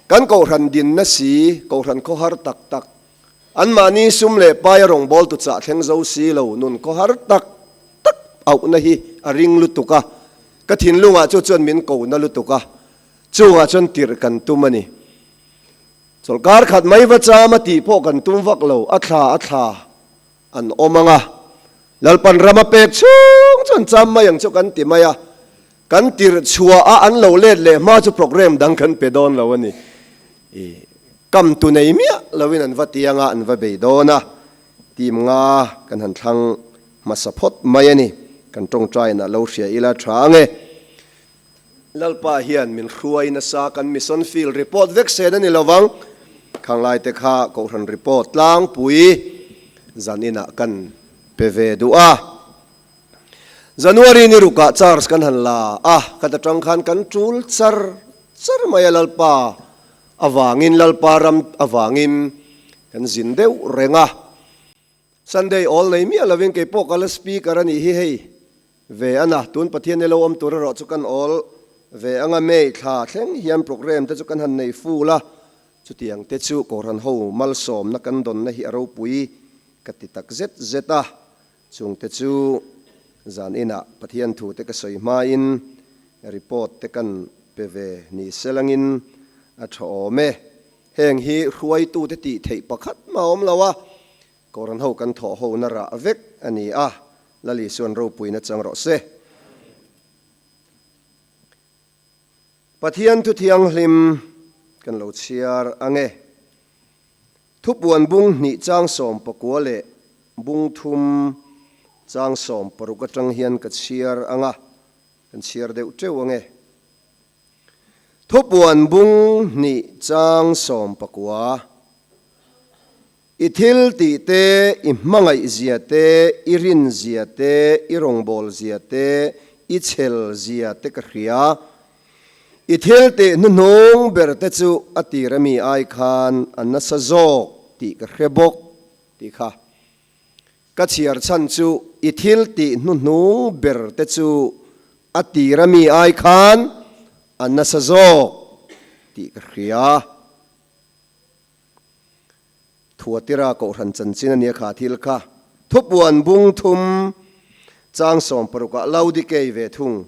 kan kohhran dinna si, kohhran khawhar tak tak, anmahni sum leh paia rawngbawltu chah thleng zo si lo nun khawhar tak tak auhna hi a ring lutuk a, ka thinlungah chu chuan min kohna lutuk a, chungah chuan tirh kan tum a ni. Chawlhkar khat mai va cham a tih pawh kan tum vak lo, a thla a thla an awm ang a, Lalpan ram a pek chhung chuan cham mai ang chu kan ti mai a, kan tirh chhuah a an lo let leh hma chu programme dang kan pe dawn lo a ni. I kam tu nei miah loin an va ti anga an va bei dawn a, team nga kan han thlang hmasa phawt mai a ni. Kan tawngtaiin a lo hria ila tha ang e. Lalpa hian min hruai nasa kan mission field report vek sen a ni lovang. Khanglai te kha Kohhran report tlangpui zan inah kan pe ve duh a. January ni rukah charge kan han la a, khat atang khan kan tul char char mai a Lalpa avangin Lalpa ram avangin kan zin deuh reng a. Sunday awl nei miah lovin kei pawh ka la speaker a nih hi hei ve a na, tun Pathian ni lo awm tur erawh chu kan awl ve anga May thla thleng hian programme te chu kan han nei full a, chutiang te chu Kohhran ho malsawmna kan dawnna hi a ropui ka ti tak zet zet a. Chungte chu zan inah Pathian thute ka sawi hmain report te kan pe ve ni selangin a tha awm e. Heng hi hruaitute tih theih pakhat mah a awm lo a, Kohhran ho kan thawh ho na rah vek a ni a, Lal Isuan ropuina chang rawh se. Pathian thu thianghlim kan lo chhiar ang e. Thupuan bung hnih chang 19 leh bung thum chang 16 atang hian ka chhiar ang a, kan chhiar deuh teuh ang e. Thupuan bung hnih chang 19, I thil tih te, i hmangaih zia te, i rin zia te, i rawngbâwl zia te, i chhel zia te ka hria. I thil tih hnuhnung ber te chu a tir ami ai khan a nasa zawk tih ka hre bawk tih kha. Ka chhiar chhan chu i thil tih hnuhnung ber te chu a tir ami ai khan a nasa zawk tih ka hria. Thuatira Kohhran chanchin a nia kha thil kha thupuan bung thum chang 60 ah Laodikei ve thung.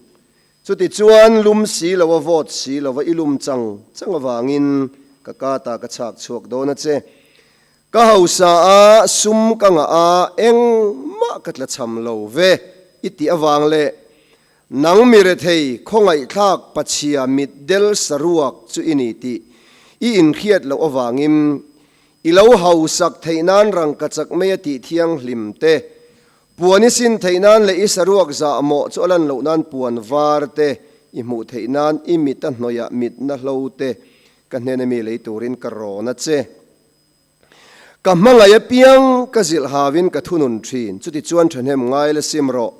Chuti chuan lum si lo a vawt si lo va i lum chang chang avangin ka kata ka chhak chhuak dawn a che. Ka hausa a sum ka ngah a engmah ka tla cham lo ve i tih avang leh nang mi rethei khawngaihthlak pachhia mitdel saruak chu i ni tih i inhriat loh avangin I lo hausak theih nan rangkachak mai a tih thianghlim te, puan i sin theih nan leh i saruak zah mawh chu a lan loh nan puan var te i hmuh theih nan i mit a hnawihah mitna hlo te ka hnena mi lei turin ka rawn a che. Ka hmangaih apiang ka zilh hauin ka thunun thin, chutichuan thahnem ngai la sim rawh.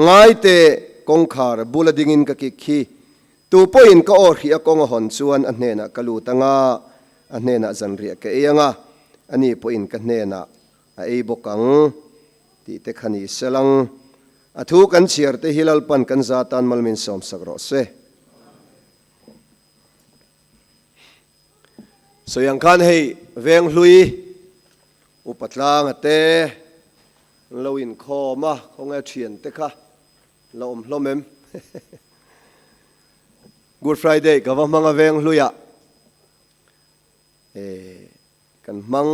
Ngai teh, kawngkhar bula dingin ka kik khi. Tu pawhin ka aw hrih a kawng a hawn chuan a hnenah ka lut ang a, a hnenah zanriah ka ei ang a, ani pawhin ka hnenah a ei bawk ang tih te kha ni sel ang. A thu kan chhiar te hi Lalpan kan za tan mal min sawmsak rawh se. Sawi ang khan hei Venghlui Upa Tlanga te an lo inkhawm a, khawnge thiante kha La awm hlawm em? Good Friday ka va hmang a veng hluiah eh kan hmang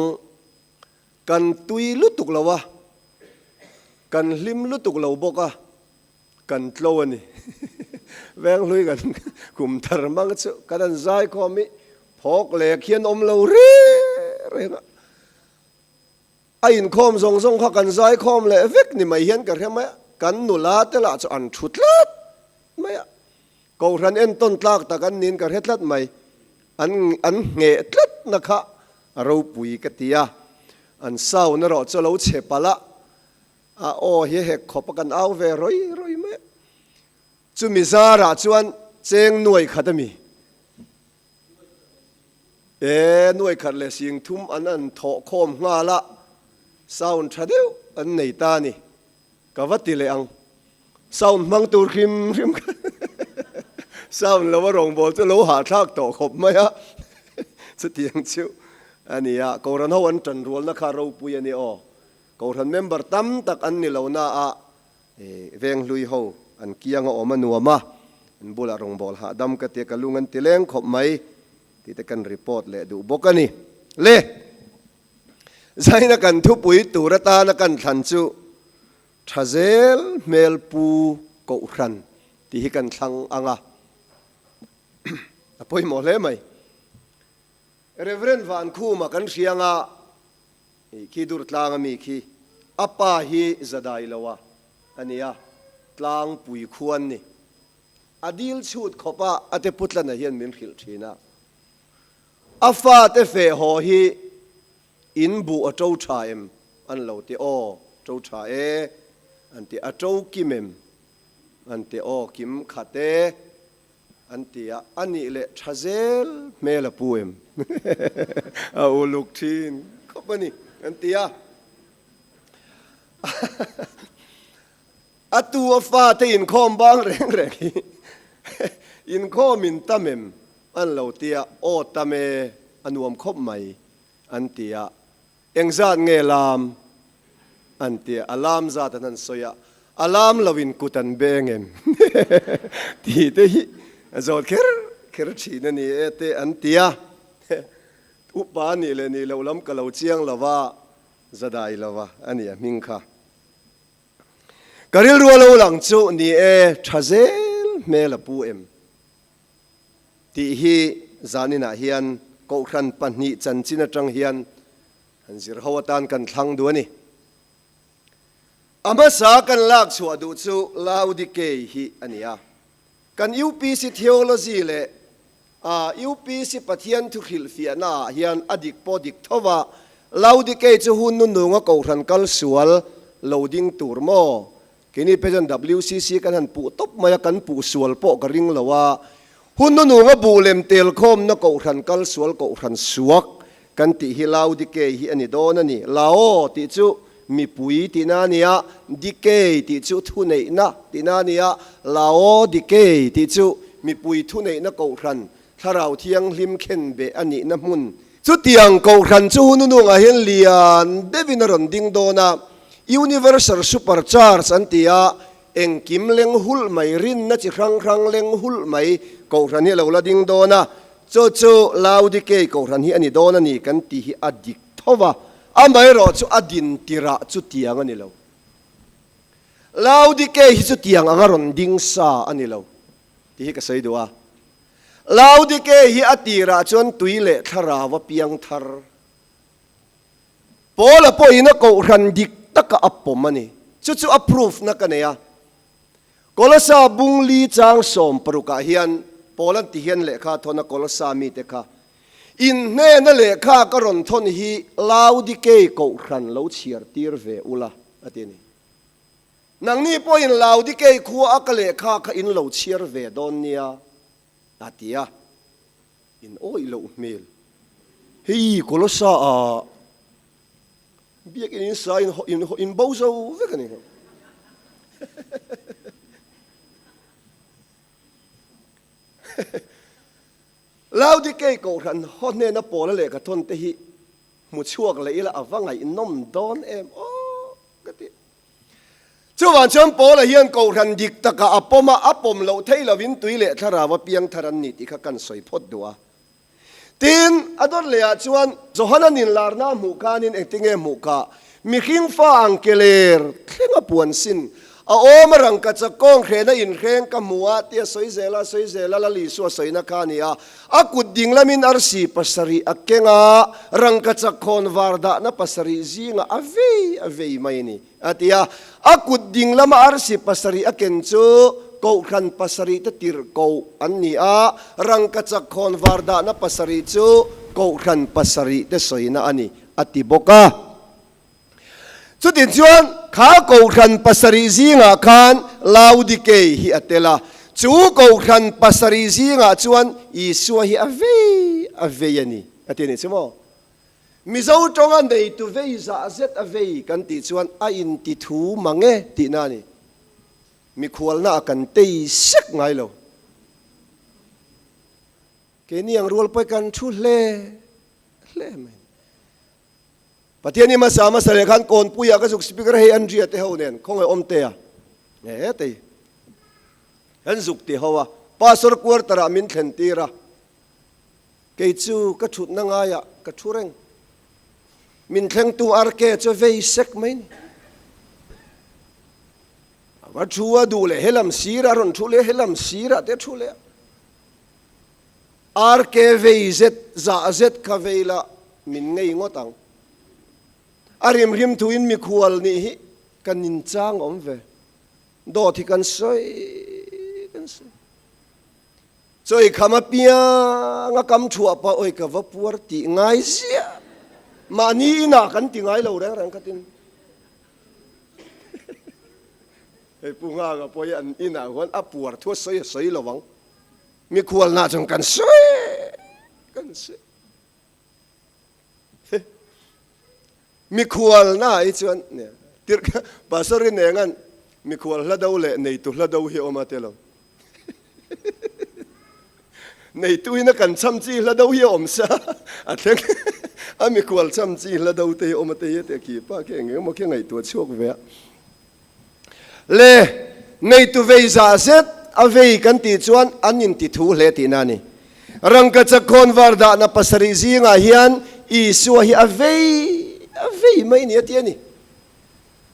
kan tui lutuk lo a, kan hlim lutuk lo bawk a, kan tlo a ni. Veng hlui kan kum thar hmang chu kan han zai khawm i phawk leh khian awm lo reng reng a. A inkhawm zawng zawng kha kan zaikhawm leh vek ni mai hian ka hre mai a, kan nula te lah chu an thu tlat mai a, Kohhran entawn tlak tak an niin ka hre tlat mai, an an ngheh tlat na kha a ropui ka ti a, an sound erawh chu a lo chhe palh a, a aw hi hek khawp a kan au ve rawi rawi mai a, chumi zarah chuan cheng nuai khat a mi. E, nuai khat leh sing thum an an thawh khawm nghal a, sound tha deuh an nei ta a ni. Ka va ti leh ang. Sound hmang tur hrim hrim kha sound lo a rawngbâwl chu lo hahthlak tawh khawp mai a, chutiang chu a ni a. Kohhran ho an ṭan rualna kha ropui a ni aw. Kohhran member tam tak an ni lo na a, Venghlui ho an kiang a awm a nuam a, an bulah rawngbâwl hahdam ka tia ka lung an ti leng khawp mai. Tih te kan report leh duh bawk a ni. Le! Zaina kan thupui tur atana kan thlan chu tha zel hmel pu Kohhran tih hi kan thlang ang a, a pawimawh hle mai. Reverend Vankhuma kan hria anga khi Durtlang ami khi a pa hi zadai lo a a nia, tlangpui khuan ni. A dil chhut khawp a, a te putlana hian min hrilh thin a. A fate feh haw hi in buh a to tha em? An lo ti, Aw, to tha e, an ti. A to kim em? An ti, Aw, kim khat e, an ti a. A nih leh tha zel hmel a pu em? A uluk thin khawp a ni, an ti a. A tu a fate inkhawm bang reng reng hi inkhawm in tam em an lo ti a, aw tam e, a nuam khawp mai an ti a, engzat nge lam an ti a, a lam zat an han sawi a, a lam lo in kut an beng em tih te hi a zawt kher kher thin a ni e te an ti a, upa nih leh nih loh lam ka lo chiang lo va, zadai lo va a ni a hming kha. Ka rilru a lo lang chu ni e, tha zel hmel a pu em? Tih hi zaninah hian Kohhran pahnih chanchin atang hian han zir ho atan kan thlang duh a ni. A hmasa kan lak chhuah duh chu Laodikei hi a ni a. Kan UPC theology leh UPC Pathian thu hrilhfiahna ah hian a dik pawh dik tho va, Laodikei chu hun nununga Kohhran kal sual lo ding tur maw? Keini pawh chuan WCC kan han puh tawp mai a, kan puh sual pawh ka ring lo a, hun nununga buh lem tel khawmna Kohhran kal sual Kohhran suak Kan tih hi Laodikei hi a ni dawn a ni. Lao tih chu mipui tihna a ni a, Dikei tih chu thuneihna tihna a ni a, Laodikei tih chu mipui thuneihna kohhran, Thlarau Thianghlim khenbeh a nihna hmun. Chutiang kohhran chu hununungah hian lian deuhin a rawn ding dawn a, Universal Super Church an ti a, engkim leng hulh mai, rinna chi hrang hrang leng hulh mai kohhran hi a lo la ding dawn a, Chu chu Laodikei kohhran hi a ni dawn a ni kan tih hi a dik tho va, amaherawh chu a din tirah chutiang a ni lo. Laodikei hi chutiang anga rawn ding sa a ni lo tih hi ka sawi duh a. Laodikei hi a tirah chuan tui leh thlarau a piang thar. Paula pawhin a kohhran dik taka a pawm a ni. Chu chu a proof na ka nei a. Kolosa bung li chang 16 ah hian Paul-a'n ti hian lehkha a thawn a, Kolosa mite kha, In hnena lehkha ka rawn thawn hi Laodikei kohhran lo chhiar tir ve ula, a ti a ni. Nangni pawhin Laodikei khua a ka lehkha kha in lo chhiar ve dawn nia, a ti a. In awih loh hmel. Hei Kolosa ah Biakin in sa in in in bo zo vek a ni. Laodikei kohhran haw hnena Paula lehkha thawn te hi hmu chhuak leh ila a va ngaihnawm dawn em aw ka ti. Chuvang chuan Paula hian kohhran dik takah a pawm a, a pawm loh theih lovin tui leh thlarau a piang thar an ni tih kha kan sawi phawt duh a. Tin, a dawt lehah chuan Johana ninlarna a hmuh khanin engtinge hmuh kha? Mihring fa ang keler thleng a puan sin. A awm a rangkachak kawng hrehna inhreng ka hmu a tia sawi zel a, sawi zel a, Lal Isua sawina kha a ni a. A kut ding lamin arsi pasarih a keng a, rangkachak khawn var dahna pasarih zingah a vei a vei mai a ni, a ti a. A kut ding lama arsi pasarih a ken chu Kohhran pasarih te tirh koh an ni a, rangkachak khawn var dahna pasarih chu Kohhran pasarih te sawina a ni, a ti bawk a. Chutin chuan kha Kohhran pasarih zingah khan Laodikei hi a tel a, chu Kohhran pasarih zingah chuan Isua hi a vei a vei a ni, a ti a ni chu maw? Mizo tawnga neitu vei zah zet a vei kan tih chuan a inti thu mang e tihna a ni. Mikhualna a kan tei sek ngai lo. Keini ang rual pawh kan thu hle hle mai. Pathian hi hmasa hmasa leh khan kawnpuiah ka zuk speaker hei an ria te ho nen khawngaih awm te a he tei an zuk ti ho a pastor quarter ah min thlen tir a. Kei chu ka thutna ngaiah ka thu reng. Min thlengtu RK chu vei sek mai ni. A va thu a duh leh helam sirah a rawn thu leh a, helam sirah te a thu leh a. RK vei zet zah zet kha vei la min ngei ngawt ang. A rimhrim thuin mikhual nih hi ka ninchang awm ve. Dawt hi kan sawi kan sawi. Chawi kham apiang a kam thuah pah awi ka va puar tih ngai ziah. Mahni inah kan ti ngai lo reng reng khatin. Hei Pu Nghanga pawh hi an inah huan a puar thu a sawi a sawi lo ang. Mikhualna chuan kan sawi kan sawi. Mikhualna hi chuan Pastor hi nengan mikhual hla do leh neitu hla do hi a awm a ti lo. Neitu in a kan cham chi hla do hi a awm sa a thleng a mikhual cham chi hla do te hi awm a te hi a ti a khi pa khi eng eng emaw khi ngaihtuah chhuak ve a. Le neitu vei zah zet a vei kan tih chuan an inti thu hle tihna a ni. Rangkachak khawnvar dahna pasarih zingah hian Isua hi a vei a vei mai ni a ti a ni.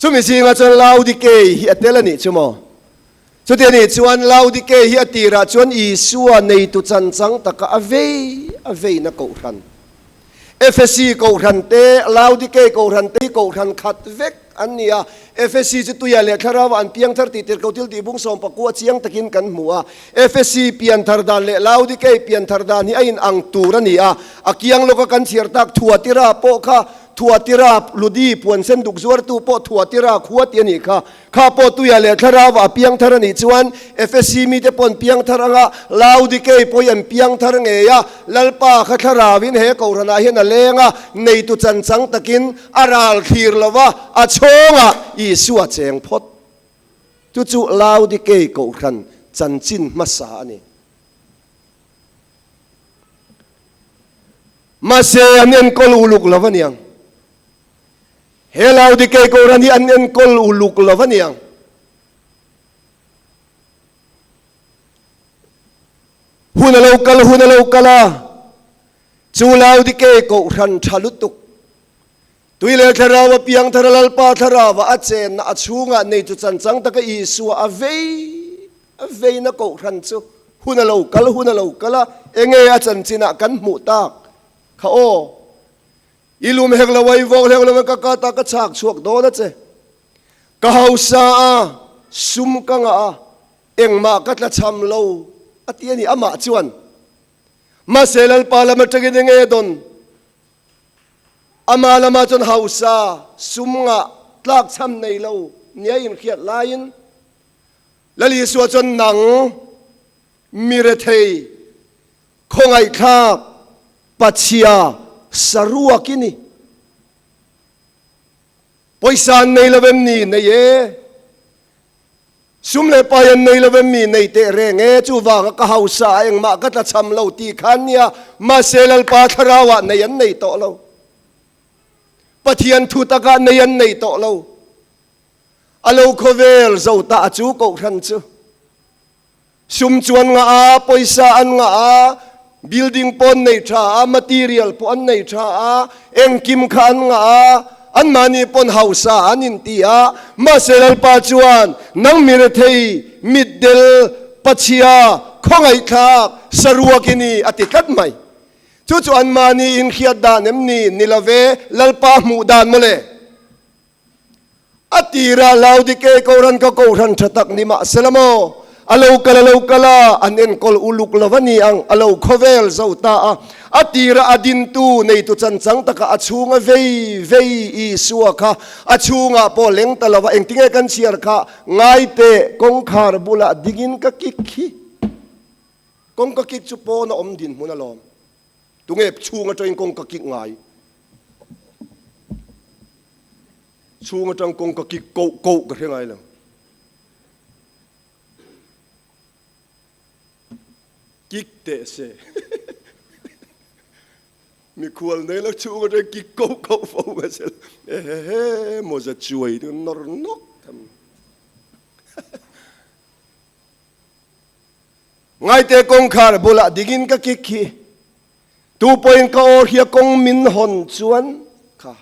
Chumi zingah chuan Laodikei hi a tel a nih chu maw? Chuti a nih chuan Laodikei hi a tirah chuan Isua neitu chanchang taka a vei a veina kohhran. Efesi kohhran te, Laodikei kohhran te hi kohhran khat vek an ni a. Efesi chu tuia leh thlarauah an piang thar tih tirhkoh thil tih bung sawmpakua chiang takin kan hmu a. Efesi pian thar dan leh Laodikei pian thar dan hi a inang tur a ni a. A kiang lawka kan chhiar tak Thuatira pawh kha Thuatira Ludi puan sen duk zuartu pawh Thuatira khua tih a nih kha. Kha pawh tuia leh thlarauah a piang thar a nih chuan Efesi mite pawh an piang thar anga Laodikei pawh hi an piang thar ngei a, Lalpa kha thlarauin he kohhranah hian a leng a, neitu chanchang takin a ral thlir lo va, a chhawngah Isua cheng phawt. Chu chu Laodikei kohhran chanchin hmasa a ni. Mahse an enkawl uluk lo a niang. He Laodikei Kohhran hi an enkawl uluk lo a niang. Hun a lo kal, hun a lo kal a, chu Laodikei Kohhran tha lutuk, tui leh thlarau a piang thar a Lalpa thlarau a chenna a chhungah nei chu chanchang taka Isua a vei a veina Kohhran chu hun a lo kal, hun a lo kal a, enge a chanchinah kan hmuh tak kha aw. I lum hek lo a, i vawk hlek lo a, ka kat a, ka chhak chhuak dawn a che. Ka hausa a, sum ka ngah a, engmah ka tla chham lo, a ti a ni. Amah chuan, Mahse Lalpa lam atangin enge a dawn? Amah lamah chuan hausa, sum ngah, tlak chham nei lo nia inhriat laiin Lal Isua chuan nang mi rethei, Khawngaihthlak Pachhia saruak i ni. Pawisa an nei lo em ni? Nei e. Sum leh pai an nei lo em mi? Nei teh reng e. Chuvanga ka hausa a engmah ka tla chham lo tih khan nia. Mahse Lalpa thlarauah nei an nei tawh lo. Pathian thu takah nei an nei tawh lo. A lo khawvel zo ta a chu kohhran chu. Sum chuan ngah a, pawisa an ngah a, building pawh an nei tha a, material pawh an nei tha a, engkim kha an ngah a, anmahni pawn hausa an inti a, mahse Lalpa chuan nang mi rethei, mitdel, pachhia, khawngaihthlak, saruak i ni a ti tlat mai. Chu chu anmahni inhriat dan em ni? Ni love, Lalpa hmuh dan mawle. A tirah Laodikei Kohhran kha Kohhran tha tak ni mah se la maw? A lo kal a lo kal a, an enkawl uluk lo a ni ang, a lo khawvel zo ta a. A tirah a dintu neitu chanchang takah a chhunga vei vei Isua kha a chhungah pawh leng ta lo va, engtinge kan chhiar kha ngai teh, kawngkhar bulah dingin ka kik hi. Kawngka kik chu pawn a awm dinhmun alawm. Tunge chhung atangin kawngka kik ngai? Chhung atang kawngka kik koh koh ka hre ngai lo. Kik teh se. Mikhual nei lo chhung atang kik koh koh fo mai se. Ehehe mawza chuai chu nawr nawk tham. Ngaite kawngkhar bulah dingin ka kik hi. Tu pawhin ka aw hria kawng min hawn chuan kha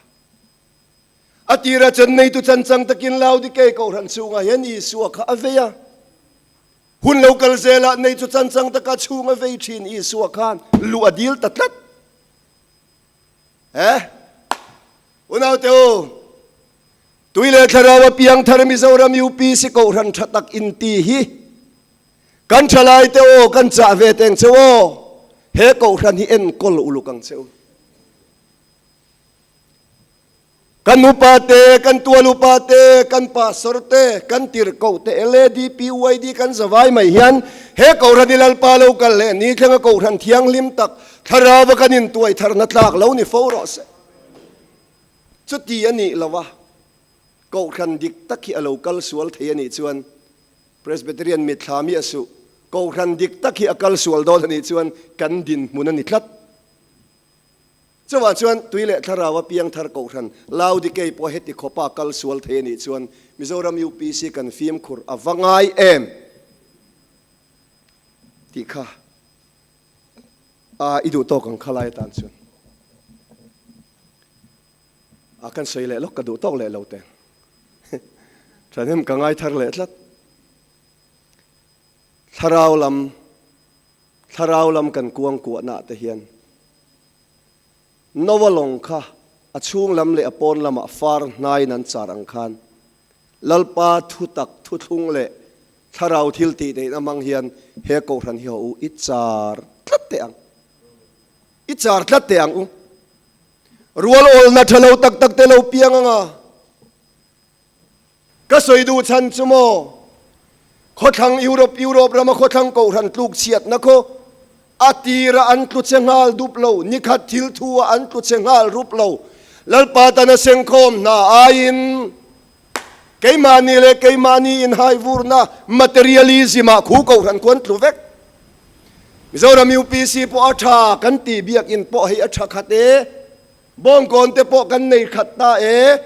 a tira chuan neitu chanchang takin Laodikei kohhran chhungah hian Isua kha a vei a. Hun lo kal zelah neitu chanchang taka chhung a vei thin Isua khan luh a dil ta tlat. Eh? Unaute u, tui leh thlarau a piang thar Mizoram UPC kohhran tha tak inti hi kan thalaite aw kan chah ve teng cheu aw, he kohhran hi enkawl uluk ang cheu. Kan upa te, kan tual upa te, kan pastor te, kan tirhkoh te, LAD, PYD kan zavai mai hian he Kohhran i Lalpa lo kal leh ni thlenga Kohhran thianghlim tak thlarau a kan intuai tharna tlak lo ni fo rawh se. Chuti a nih lo a, Kohhran dik tak hi a lo kal sual thei a nih chuan Presbyterian mitthla mi a suh. Kohhran dik tak hi a kal sual dawn a nih chuan kan dinhmun a ni tlat. Chuvah chuan tui leh thlarau a piang thar kohhran Laodikei pawh heti khawpa kal sual thei a nih chuan Mizoram UPC kan fimkhur a va ngai em tih kha a i duh tawk ang kha lai atan chuan a kan sawi leh lawk ka duh tawk leh lo teng thahnem ka ngai thar leh tlat thlarau lam Thlarau lam kan kuangkuahnaah te hian Noa lawng kha a chhung lam leh a pawn lamah far hnaiin an char ang khan Lalpa thutak thuthlung leh thlarau thil tih neihna hmang hian he kohhran hi haw u i char tlat teh ang. I char tlat teh ang u. Rual awlna tha lo tak tak te lo piang anga. Ka sawi duh chhan chu maw, khawthlang Europe, Europe rama khawthlang kohhran tluk chhiatna khaw a tira an tlu che nghal dup lo, nikhat thil thu ah an tlu che nghal rup lo. Lalpa tana sengkhawm hna aiin keimahni leh keimahni inhaivurna materialism ah khu kohhran khu an tlu vek. Mizoram UPC pawh a tha kan tih biakinn pawh hei a tha khat e. Bawngkawn te pawh kan nei khat ta e,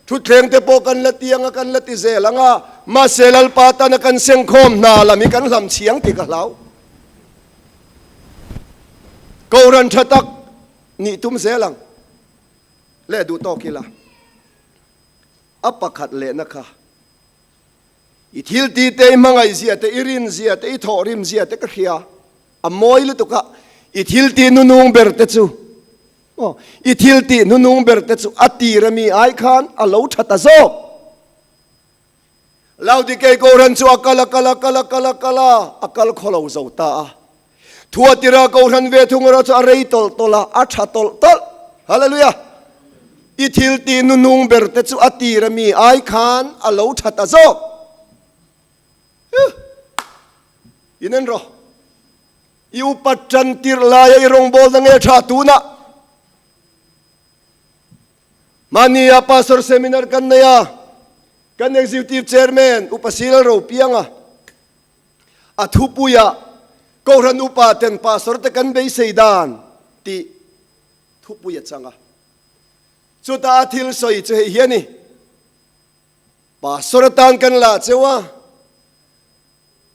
thutthleng te pawh kan la ti ang a, kan la ti zel ang a, mahse Lalpa tana kan sengkhawm hna lam hi kan hlam chhiang tih ka hlau. Kohhran tha tak nih tum zel ang leh duh tawk ila. A pakhat lehna kha i thil ti te, i hmangaih zia te, i rin zia te, i thawhrim zia te ka hria, a mawi lutuk a, i thil ti nunung ber te chu Aw, i thil tih hnunung ber te chu a tir ami ai khan a lo tha ta zawk. Laodikei Kohhran chu a kal a kal a kal a kal a kal a, a kal khaw lo zo ta a. Thuatira Kohhran ve thung erawh chu a rei tawlh tawlh a, a tha tawlh tawlh. Hallelujah! I thil tih hnunung ber te chu a tir ami ai khan a lo tha ta zawk. Huh! Inen rawh. I upat tan tirh laia i rawngbawlna nge tha tunah? Mahnia Pastor Seminar kan nei a, kan Executive Chairman Upa Silal Ropianga a thupuiah Kohhran Upa ten Pastor te kan beisei dan tih thupui a chang a. Chutah a thil sawi chu hei hi a ni, Pastor atan kan la cheu a,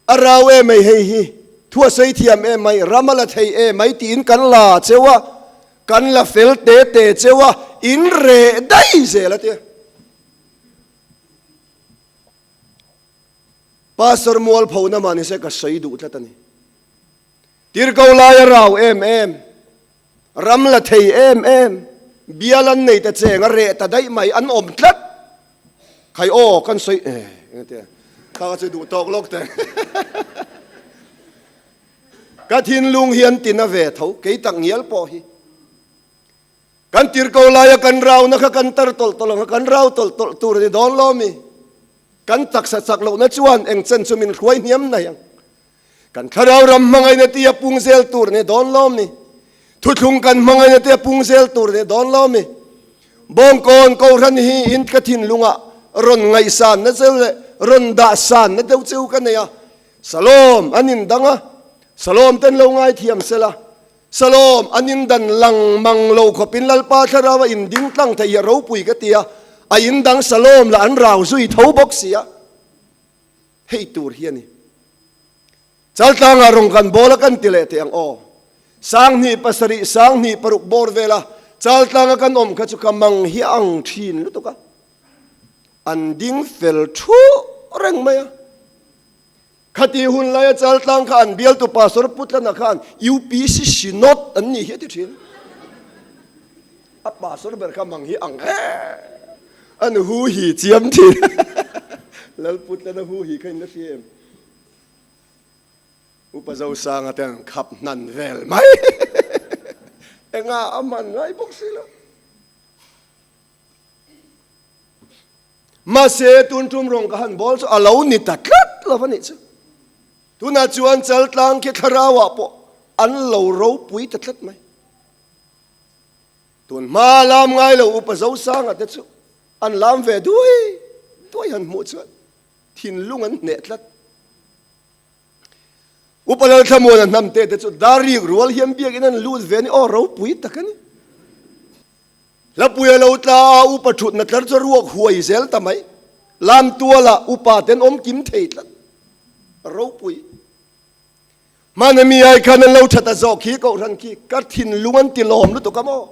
A rau em mai hei hi, thu a sawi thiam em mai, ram a la thei em mai tiin kan la cheu a, kan la fel te te cheu a, in reh daih zel a tia. Pastor Mualphona mah nise ka sawi duh tlat a ni. Tirko lai a rau em em, ram la thei em em, bial an nei ta cheng a reh ta daih mai an awm tlat. Khai aw kan sawi eh engte kha ka chu duh tawk lawk te. Ka thinlung hi an tina ve tho kei tak ngial pawh hi. Kan tirko laia kan rauna kha kan tar tawlh tawlh ang a, kan rau tawlh tawlh tur a ni dawn lo mi. Kan taksa chak lohna chuan eng chen chu min hruai hniam mai ang. Kan thlarau ram hmangaihna tia pung zel tur ni dawn lawm ni. Thuthlung kan hmangaihna tia pung zel tur ni dawn lawm ni. Bawngkawn Kohhran hi in ka thinlungah rawn ngaihsanna cheu leh rawn dahsanna deuh cheu ka nei a. Salom an indang a, Salom ten lo ngaithiam sela. Salom an indan lang mang lo khawpin Lalpa thlarau a inding tlang thei hi a ropui ka ti a, a indang Salom lah an rau zui tho bawk si a. Hei tur hi a ni. Chaltlangah rawng kan bawl a kan ti leh teh ang aw. 27, 26 bawr vela Chaltlanga kan awm kha chu ka mang hi a ang thin lutuk a, an ding fel thuh reng mai a. Khati hun laia Chaltlang kha an bialtu Pastor Putlana khan UPC Synod an nih hi a ti thin. A pastor ber kha mang hi ang e an hu hi chiam thin. Lalputlana hu hi kha in la hria em? Upa Zosanga te an khap hnan vel mai. Enga a man ngai bawk si lo. Mahse tun tum rawng ka han bawl chu a lo ni ta tlat lo a nih chu. Tunah chuan Chaltlang khi thlarauah pawh an lo ropui ta tlat mai. Tun hma lam ngai lo Upa Zosanga te chu an lam ve duai duai han hmuh chuan thinlung an hneh tlat. Upa Lalthlamuana hnamte te chu dar rik rual hian biakin an lut ve a ni, aw ropui tak a ni. Hlapui a lo tla a, upa thutna tlar chu a ruak huai zel ta mai. Lam tualah upa te an awm kim thei tlat. Ropui. Hmana mi ai khan an lo tha ta zawk hi Kohhran khi ka thinlung an ti lawm lutuk a maw?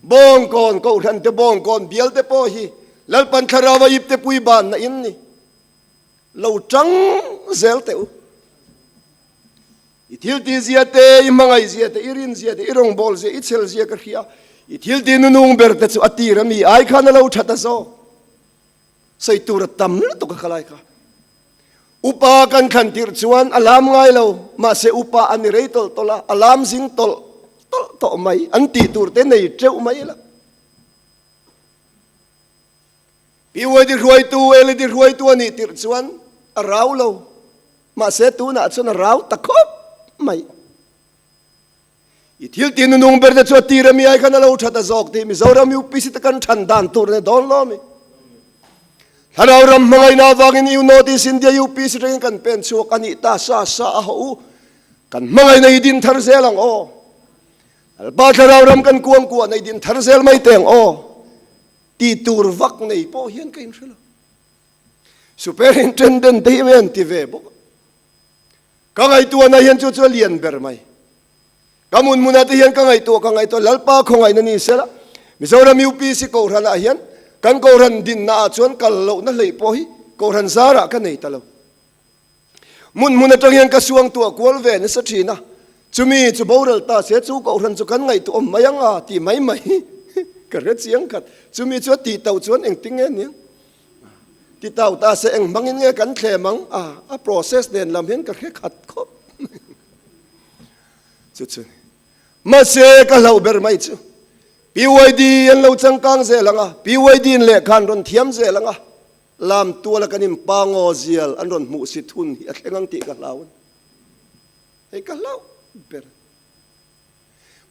Bawngkawn Kohhran te Bawngkawn bial te pawh hi Lalpan Thlarau a ip te pui ban na in ni. Lo tang zel teh u. I thil ti zia te, i hmangaih zia te, i rin zia te, i rawngbâwl zia, i chhel zia ka hria. I thil ti nunung ber te chu a tir a mi ai khan a lo tha ta zawk. Sawi tur a tam lutuk a khalai kha. Upa kan thlan tirh chuan a lam ngai lo, mahse upa a ni rei tawlh tawlh a, a lam zing tawlh tawlh tawh mai, an tih tur te nei teuh mai la. PYD hruaitu, LED hruaitu a nih tirh chuan a rau lo, mahse tunah chuan a rau ta khawp mai. I thil ti nunung ber te chu a tir a mi ai khan a lo tha ta zawk tih Mizoram UPC te kan than dan tur ne dawn lo mi. Thlarau ram hmangaihna avangin U North East India UPC tangin kan pen chhuak a nih ta sa sa a ho u. Kan hmangaihna hi din thar zel ang aw. Alpa thlarau ram kan kuang kuah nei din thar zel mai teng aw. Ti tur vak nei pawh hian ka inhre lo. Superintendent te hi mai an ti ve bawk a. Ka ngaihtuahna hian chu chu a lian ber mai. Ka hmun hmunah te hian ka ngaihtuah ka ngaihtuah Lalpa khawngaihna ni sela Mizoram UPC Kohhranah hian kan Kohhran dinna ah chuan kal lohna hleih pawh hi Kohhran zarah ka nei ta lo. Hmun hmun atang hian ka suangtuah kual ve nasa thin a, chumi chu boral ta se chu Kohhran chu kan ngaihtuah awm mai ang a ti mai mai ka hre chiang khat. Chumi chu a tih tauh chuan engtin nge niang? Ti tau ta se eng hmangin nge kan thlem ang a, a process nen lam hian ka hre khat khawp mai. Chu chu ni. Mahse ka hlauh ber mai chu PYD an lo changkang zel ang a, PYD in lehkha an rawn thiam zel ang a, lam tuala kan in pangaw zial an rawn hmuh si thun hi a thleng ang tih ka hlau a ni. Hei ka hlauh ber.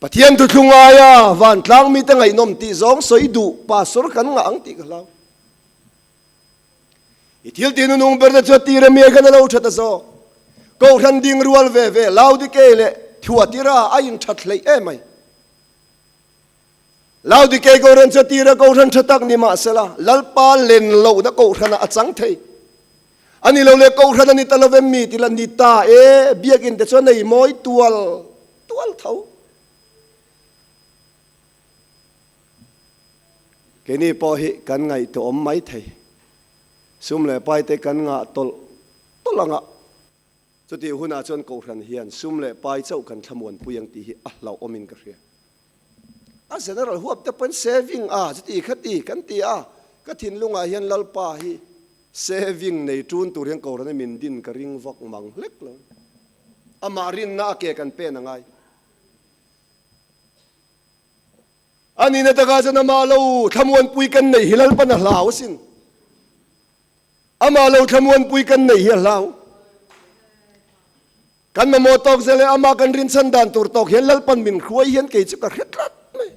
Pathian thuthlung aia vantlang mite ngaihnawm tih zawng sawi duh pastor kan ngah ang tih ka hlau. I thil ti nunung ber te chu a tir ami ai khan a lo that a zawk. Kohhran ding rual ve ve Laodikei leh Thuatira a in that hleih em mai. Laodikei Kohhran chu a tira Kohhran tha tak ni mahsela Lalpa len lohna Kohhranah a chang thei. A ni lo le Kohhran a ni ta lo em mi ti la ni ta e, biakinn te chu a nei mawi tual tual tho. Keini pawh hi kan ngaihtuah awm mai thei. Sum leh pai te kan ngah tawlh tawlh ang a. Chutih hunah chuan Kohhran hian sum leh pai chauh kan thlamuanpui ang tih hi a hlauhawmin ka hria. A general huap te pawhin saving a chuti kha ti kan ti a, ka thinlungah hian Lalpa hi saving nei tun tur hian Kohhran hi min din ka ring vak mang hlek lo. Amah rinna a ke kan pen a ngai. A nihna takah chuan amah lo thlamuanpui kan neih hi Lalpan a hlau asin. Amah lo thlamuanpui kan neih hi a hlau. Kan mamawh tawk zel e, amah kan rinchhan dan tur tawk hian Lalpan min hruai hian kei chu ka hre tlat mai.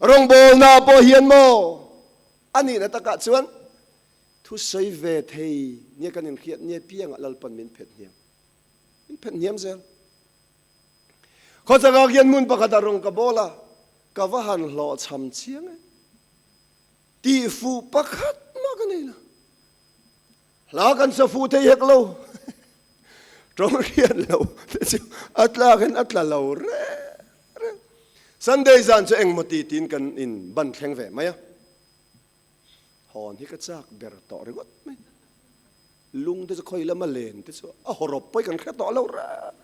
Rawngbawlna pawh hian maw a nihna takah chuan thusawi ve thei nia kan inhriat nia piangah Lalpan min phet hniam. Min phet hniam zel. Khawchangah hian hmun pakhatah rawng ka bawl a, ka va han hlawhchham chiang e. Tihfuh pakhat mah ka nei lo. Hla kan sa fuh thei hek lo. Tawng hriat lo te chu a tlakin a tla lo reng reng. Sunday zan chu engmaw ti tiin kan in ban thleng ve mai a. Hawn hi ka chak ber tawh ringawt mai. Lung te chu khawi lama len te chu a hawrawp pawh hi kan hre tawh lo reng.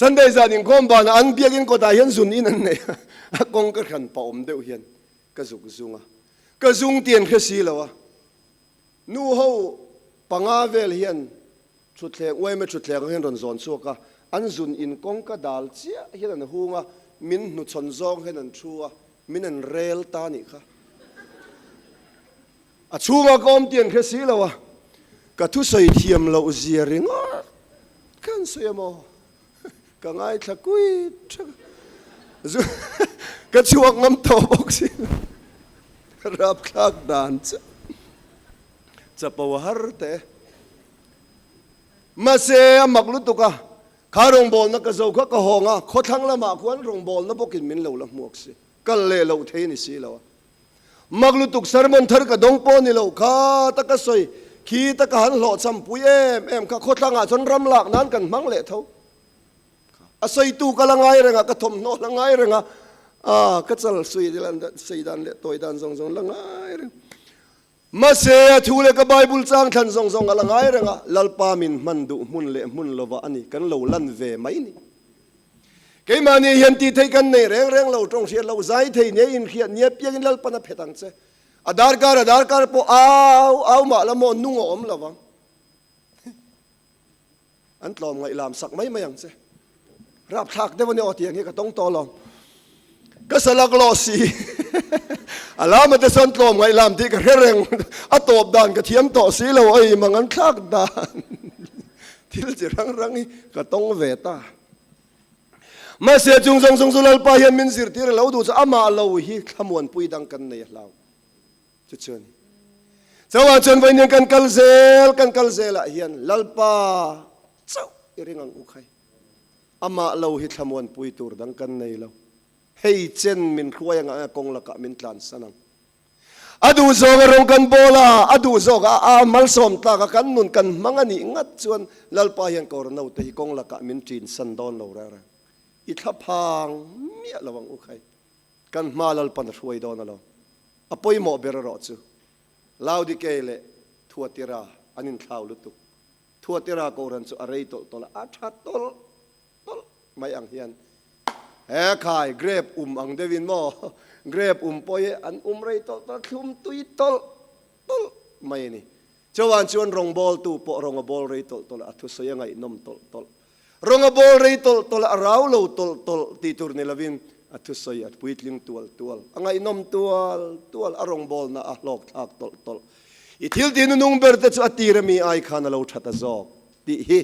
Sunday zan inkhawm banah an biakin kawtah hian zun in an nei a, a kawng ka hran pah awm deuh hian ka zuk zung a. Ka zung ti an hre si lo a. Nu ho panga vel hian thutthleng uaima thutthleng hian rawn zawn chhuak a, an zun in kawngka dal chiah hian an hung a, min hnuchhawn zawng hian an thu a, min an rel ta nih kha. A chhunga ka awm tih an hre si lo a, ka thusawi thiam loh zia ringawt kha an sawi a maw? Ka ngaithla kui thak a, zu ka chhuak ngam tawh bawk si lo. Rapthlak dan chu chapo a har teh e. Mahse a mak lutuk a, kha rawngbawlna ka zo kha ka hawng a, khawthlang lamah khuan rawngbawlna bawkin min lo la hmuak si, kal leh loh thei a ni si lo a. Mak lutuk sermon thar ka dawng pawh ni lo kha ta ka sawi khi ta ka han hlawhchham pui em em kha khawthlangah chuan ram lak nan kan hmang leh tho kha a sawitu ka la ngai reng a ka thawmhnaw la ngai reng a ah ka chal sawi sawi dan leh tawi dan zawng zawng la ngai reng mahse a thu leh ka bible chang thlan zawng zawng a la ngai reng a Lalpa min hman duh hmun leh hmun lova a ni kan lo lan ve mai ni. Keimahni hian tih theih kan nei reng reng lo, tawng hriat loh zai thei nia inhriat nia piangin Lalpan a phet ang che. A darkar a darkar pawh au au mah la maw nung a awm lo vang. An tlawm ngaih lam sak mai mai ang che. Rapthlak deuh a ni aw tiang hi ka tawng tawh lo. Ka salak lawh si. A lama te chuan tlawm ngaih lam tih ka hre reng. A tawp dan ka thiam tawh si lo oi mang an thlak dan. Thil chi rang rang hi ka tawng ve ta. Mahse chung zawng zawng chu Lalpa hian min zirtir a lo duh chu amah lo hi thlamuanpui dang kan nei a hlau. Chu chu a ni. Chauhah chuan vawiin kan kal zel kan kal zelah hian Lalpa chauh i ring ang u khai. Amah lo hi thlamuanpui tur dang kan nei lo. Hei chen min hruai anga anga kawng lakah min tlansan ang. A duh zawng a rawng kan bawl a, a duh zawk a a malsawm tlak a kan nun kan hmang a nih ngat chuan Lalpa hian kawr naute hi kawng lakah min ṭinsan dawn lo reng reng. I thlaphang miah lo ang u khai. Kan hma Lalpan a hruai dawn alawm. A pawimawh ber erawh chu Laodikei leh Thuatira an inthlau lutuk. Thuatira Kohhran chu a rei tawlh tawlh a, a tha tawlh tawlh mai ang hian he khai grape um ang deuhin maw grape um pawh hi an um rei tawlh tawlh a, thlum tui tawlh tawlh mai a ni. Chuan chuan rawngbawltu pawh rawng a bawl rei tawlh tawlh a, a thusawi a ngaihnawm tawlh tawlh. Rawng a bawl rei tawlh tawlh a, a rau lo tawlh tawlh tih tur ni lovin a thusawi a puitling tual tual, a ngaihnawm tual tual, a rawngbawlna a hlawkthlak tawlh tawlh. I thil tih nunung ber te chu a tir ami ai khan a lo tha ta zawk tih hi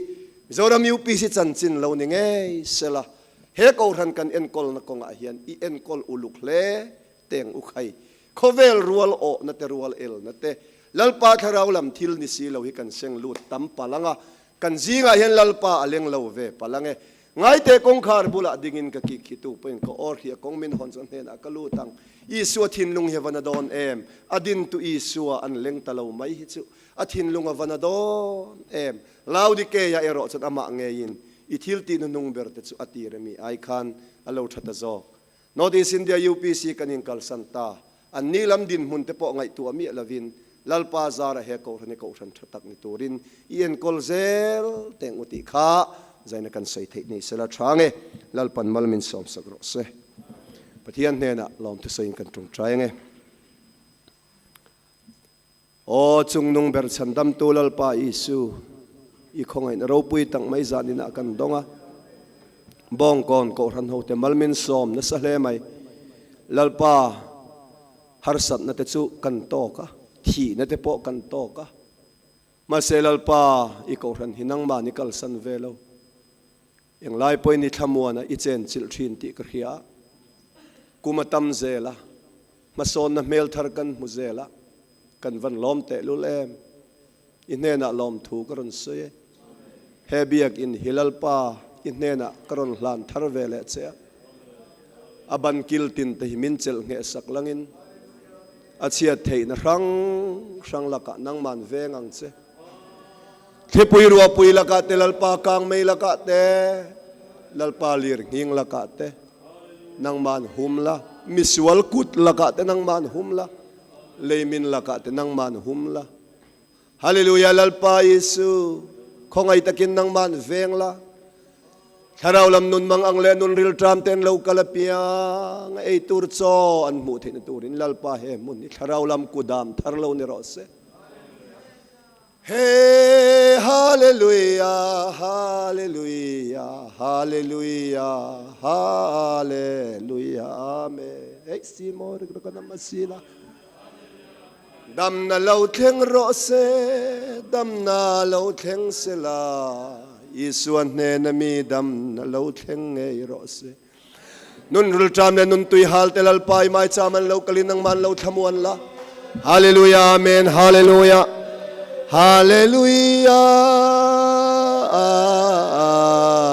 Mizoram UPC chanchin lo ni ngei sela, he Kohhran kan enkawlna kawngah hian i enkawl uluk hle teng u khai. Khawvel rual awhna te rual elna te, Lalpa thlarau lam thil ni si lo hi kan seng lut tam palh ang a, kan zingah hian Lalpa a leng lo ve palh ang e. Ngaite kawngkhar bulah dingin ka kik hi tu pawhin ka awr hi a kawng min hawn chuan hnenah ka lut ang. Isua thinlung hi a va na dawn em? A dintu Isua an leng ta lo mai hi chu a thinlung a va na dawn em? Laodikeia erawh chuan amah ngeiin i thil tih hnuhnung ber te chu a tir emi ai khan a lo tha ta zawk. North East India UPC kan inkalsan ta. An ni lam dinhmun te pawh ngaihtuah miah lovin Lalpa zara he Kohhran hi Kohhran tha tak ni turin i enkawl zel teng u tih kha zaina kan sawi theih ni sela tha nge Lalpan mal min sawmsak rawh se. Pathian hnenah lawmthu sawiin kan tawngtai ange. Aw chungnung ber chhandamtu Lalpa Isu, i khawngaihna ropui tak mai zan inah kan dawng a. Bawngkawn Kohhran hote mal min sawm nasa hle mai. Lalpa harsatna te chu kan tawk a, thihna te pawh kan tawk a. Mahse Lalpa, i Kohhran hi nangmah ni kalsan ve lo. Englai pawhin i thlamuana i chenchilh thin tih ka hria a, kum a tam zel a, hmasawnna hmel thar kan hmu zel a, kan van lawm tehlul em? I hnenah lawmthu ka rawn sawi e. He biakinn hi Lalpa i hnenah ka rawn hlan thar ve leh che a, a ban kil tin te hi min chelh ngheh sak langin a chhiat theihna hrang hrang lakah nangman veng ang che. Thlipui ruahpui lakah te, Lalpa kangmei lakah te, Lalpa lirnghing lakah te nangman hum la, misual kut lakah te nangman hum la, leimin lakah te nangman hum la. Hallelujah Lalpa Isu, khawngaih takin nangman veng la. Thlarau lam nun mang ang leh nun rilṭam te an lo kal apiang a ei tur chaw an hmuh theihna turin Lalpa he hmun hi thlarau lam kudam thar lo ni rawh se. Hey Hallelujah Hallelujah Hallelujah Hallelujah Amen. Hey si mo rik rik na masila. Damna lo thleng rawh se, damna lo thleng se la, Isua hnena mi damna lo thleng ngei rawh se. Nun rulṭam le nun tuihal te Lalpa i maicham an lo kalin nangmah an lo thlamuan la. Hallelujah Amen Hallelujah Hallelujah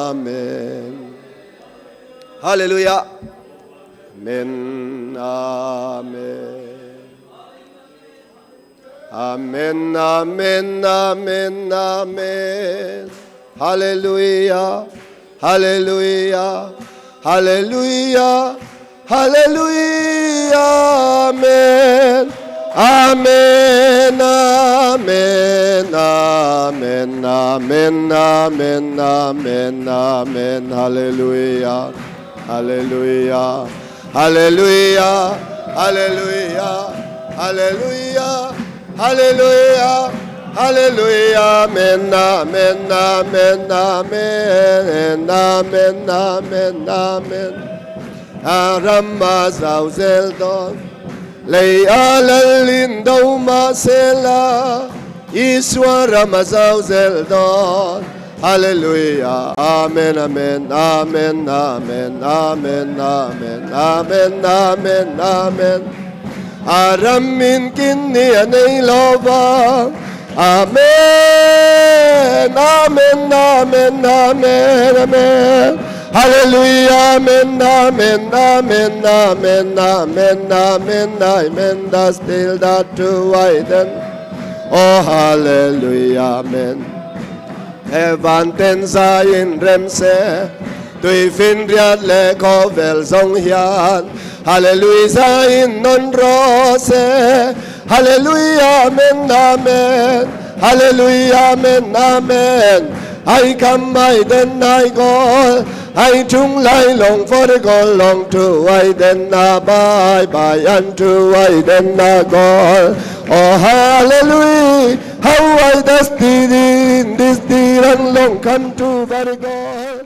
Amen Hallelujah Amen Amen Amen Amen Amen Amen Hallelujah Hallelujah Hallelujah Hallelujah Amen Amen Amen Amen Amen Amen Amen Amen Hallelujah Hallelujah Hallelujah Hallelujah Hallelujah Hallelujah Hallelujah Amen Amen Amen Amen Amen Amen Amen A ram a zau zel dawn Lei a lal in do mahsela Isua ram a zau zel dawn Hallelujah Amen Amen Amen Amen Amen Amen Amen Amen Amen A ram min kin ni a nei lo vang Amen Amen Amen Amen Amen Hallelujah Amen Amen Amen Amen Amen Amen Amen Da still da to widen Oh Hallelujah Amen He van ten zaiin rem se, tui finriat leh khawvel zawng hian Hallelujah zaiin nawn rawh se. Hallelujah Amen Amen Hallelujah Amen Amen I come I then I go I chung lai long for go long to I then I bye bye unto I then I go Oh Hallelujah How I does in this dirang long come to very go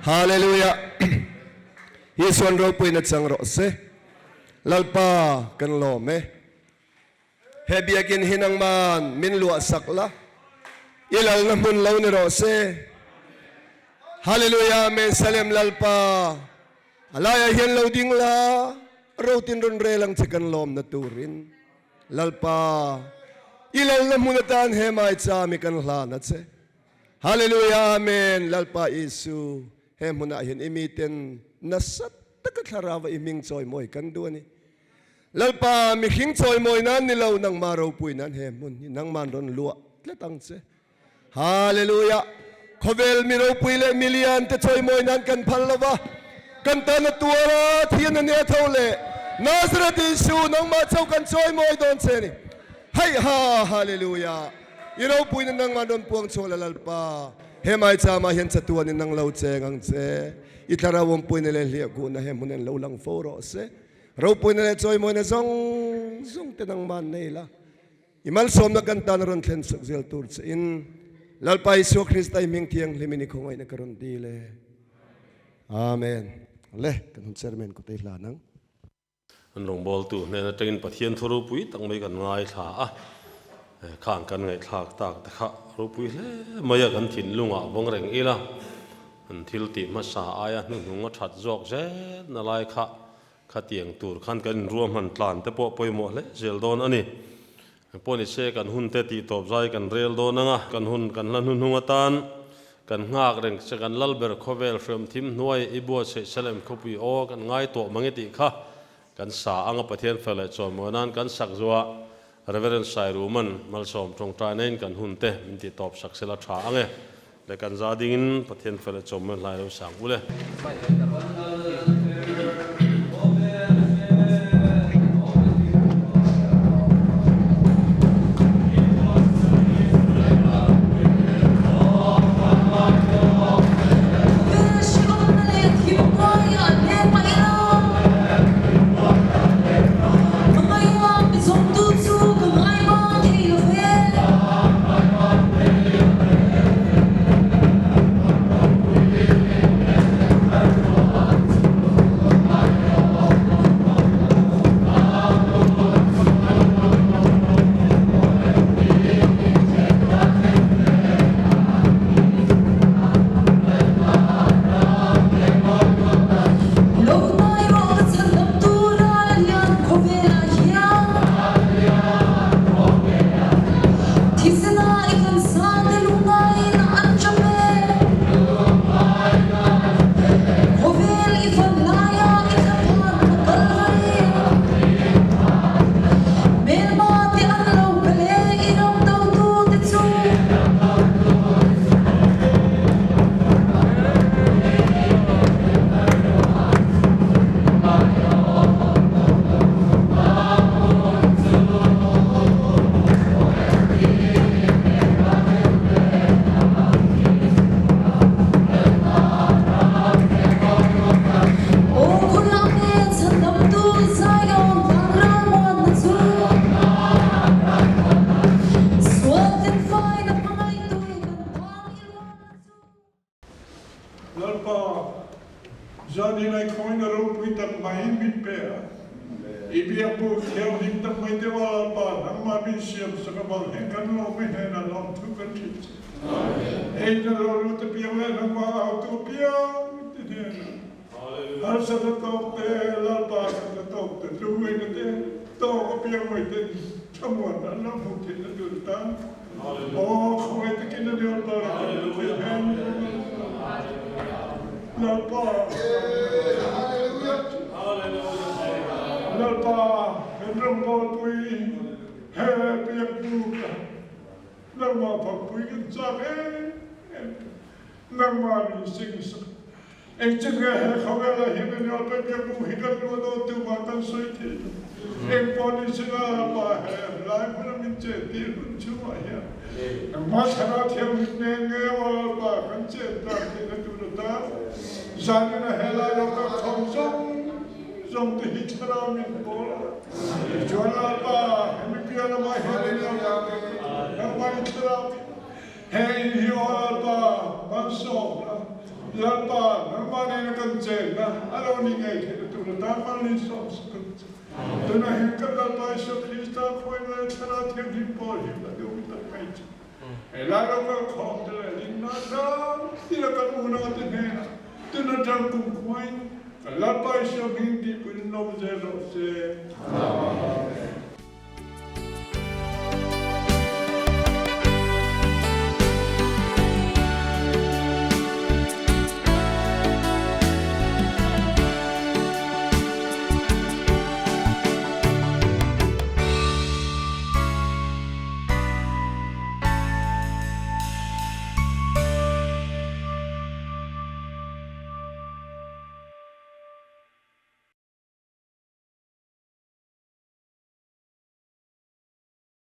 Hallelujah Isuan ropuina chang rawh se Lalpa kan lawm e. He biakinn hi nangman min luah sak la, i lalna hmun lo ni rawh se. Hallelujah Amen Salem Lalpa a laiah hian lo ding la, rotin rawn rel ang che kan lawmna turin. Lalpa i lalna hmun atan he maicham hi kan hlan a che. Hallelujah Amen Lalpa Isu he hmunah hian i miten nasa taka thlarau a i hming chawimawi kan duh a ni. Lalpa, mihring chawimawi nan ni lo, nangmah ropui nan he hmun hi nangman rawn luah tlat ang che. Hallelujah! Khawvel mi ropui leh mi lian te chawimawi nan kan phal lo va, kan tan a tuar a, thian a nia tho le. Nazareth Isu, nangmah chauh kan chawimawi dawn che ni. Heiha! Hallelujah! I ropuina nangman rawn puang chhuak la Lalpa, he maicham ah hian chatuan in nang lo cheng ang che. I thlarau awmpuina leh hliahkuhna he hmun en lo lang fo rawh se. Ropuina leh chawimawina zawng zawng te nangman nei la, i malsawmna kan tan a rawn thlen sak zel tur che in Lalpa Isua Krista i hming thianghlim in i khawngaihna ka rawn dil e. Amen. Le, kan hun chairman kut ei hlan ang. An rawngbawltu hnen atangin Pathian thu ropui tak mai kan ngaithla a, khang kan ngaihthlak tak te kha ropui hle mai a, kan thinlungah vawng reng ila, an thil tih hmasa aia hnuhnung a that zawk zel na lai kha. Khatiang tur khan kan inruahman tlan te pawh pawimawh hle zel dawn a ni. Pawh ni se kan hun te tih tawp zai kan rel dawn ang a, kan hun kan hla hnuhnung atan kan nghak reng che kan lal ber khawvel hriam thim hnuai i buatsaih Salem khawpui aw kan ngai tawh mang i tih kha kan sa ang a Pathian fel leh chawimawi nan kan sak zuah Reverend Sairuman malsawm tawngtai na in kan hun te min tih tawp sak sela tha ang e le kan za ding in Pathian fel leh chawimawi hlai lo sang ule. Lalpa, zanin ai khawiin a ropui tak mai min pe a, i biakbuk thianghlim tak mai deuh a Lalpa, nangmah min siam sak avang hian kan lawm i hnenah lawmthu kan hrilh che. Ei na lo lut apiang leh nangmah autu apiang ti hnenah harsatna tawk te, Lalpa harsatna tawk te, lungngaihna te tawk apiang mai ten thamuan an lo hmuh theihna tur atan Aw, khawngaih takin a nia Lalpa ram kan Pathian hian Lalpa Lalpa kan rawngbawlpui he biakbu ka nangmah phakpui kan chak em em nangmah min sing sak Engtin nge he khawvelah hian a Lalpa biakbu hi kan luah dawn tumah kan sawi thei lo. Eng pawh ni sela Lalpa he lai hmuna min chen tir hun chungah hian nangmah thlarau thianghlim nen nge aw Lalpa kan chen tan theihna tur atan zanin a he lai lo kan khawm zawng zawng te hi thlarau min pawl a. Tichuan Lalpa hemi piah lamah hian in lo nangmah i thlarau He in hi aw Lalpa, malsawmna, Lalpa, nangmah nena kan chenna a lo ni ngei theihna tur atan mal ni sawm sak ang che. Tunah hian kan Lalpa Isua Krista khawihnawia Thlarau Thianghlim pawl hi a duh tak mai che. He lai lo kal khawm te leh rinna hrang tila kan unaute hnenah tun atang kumkhuain kan Lalpa Isua hming tihpuiin lawm zel rawh se. Amen.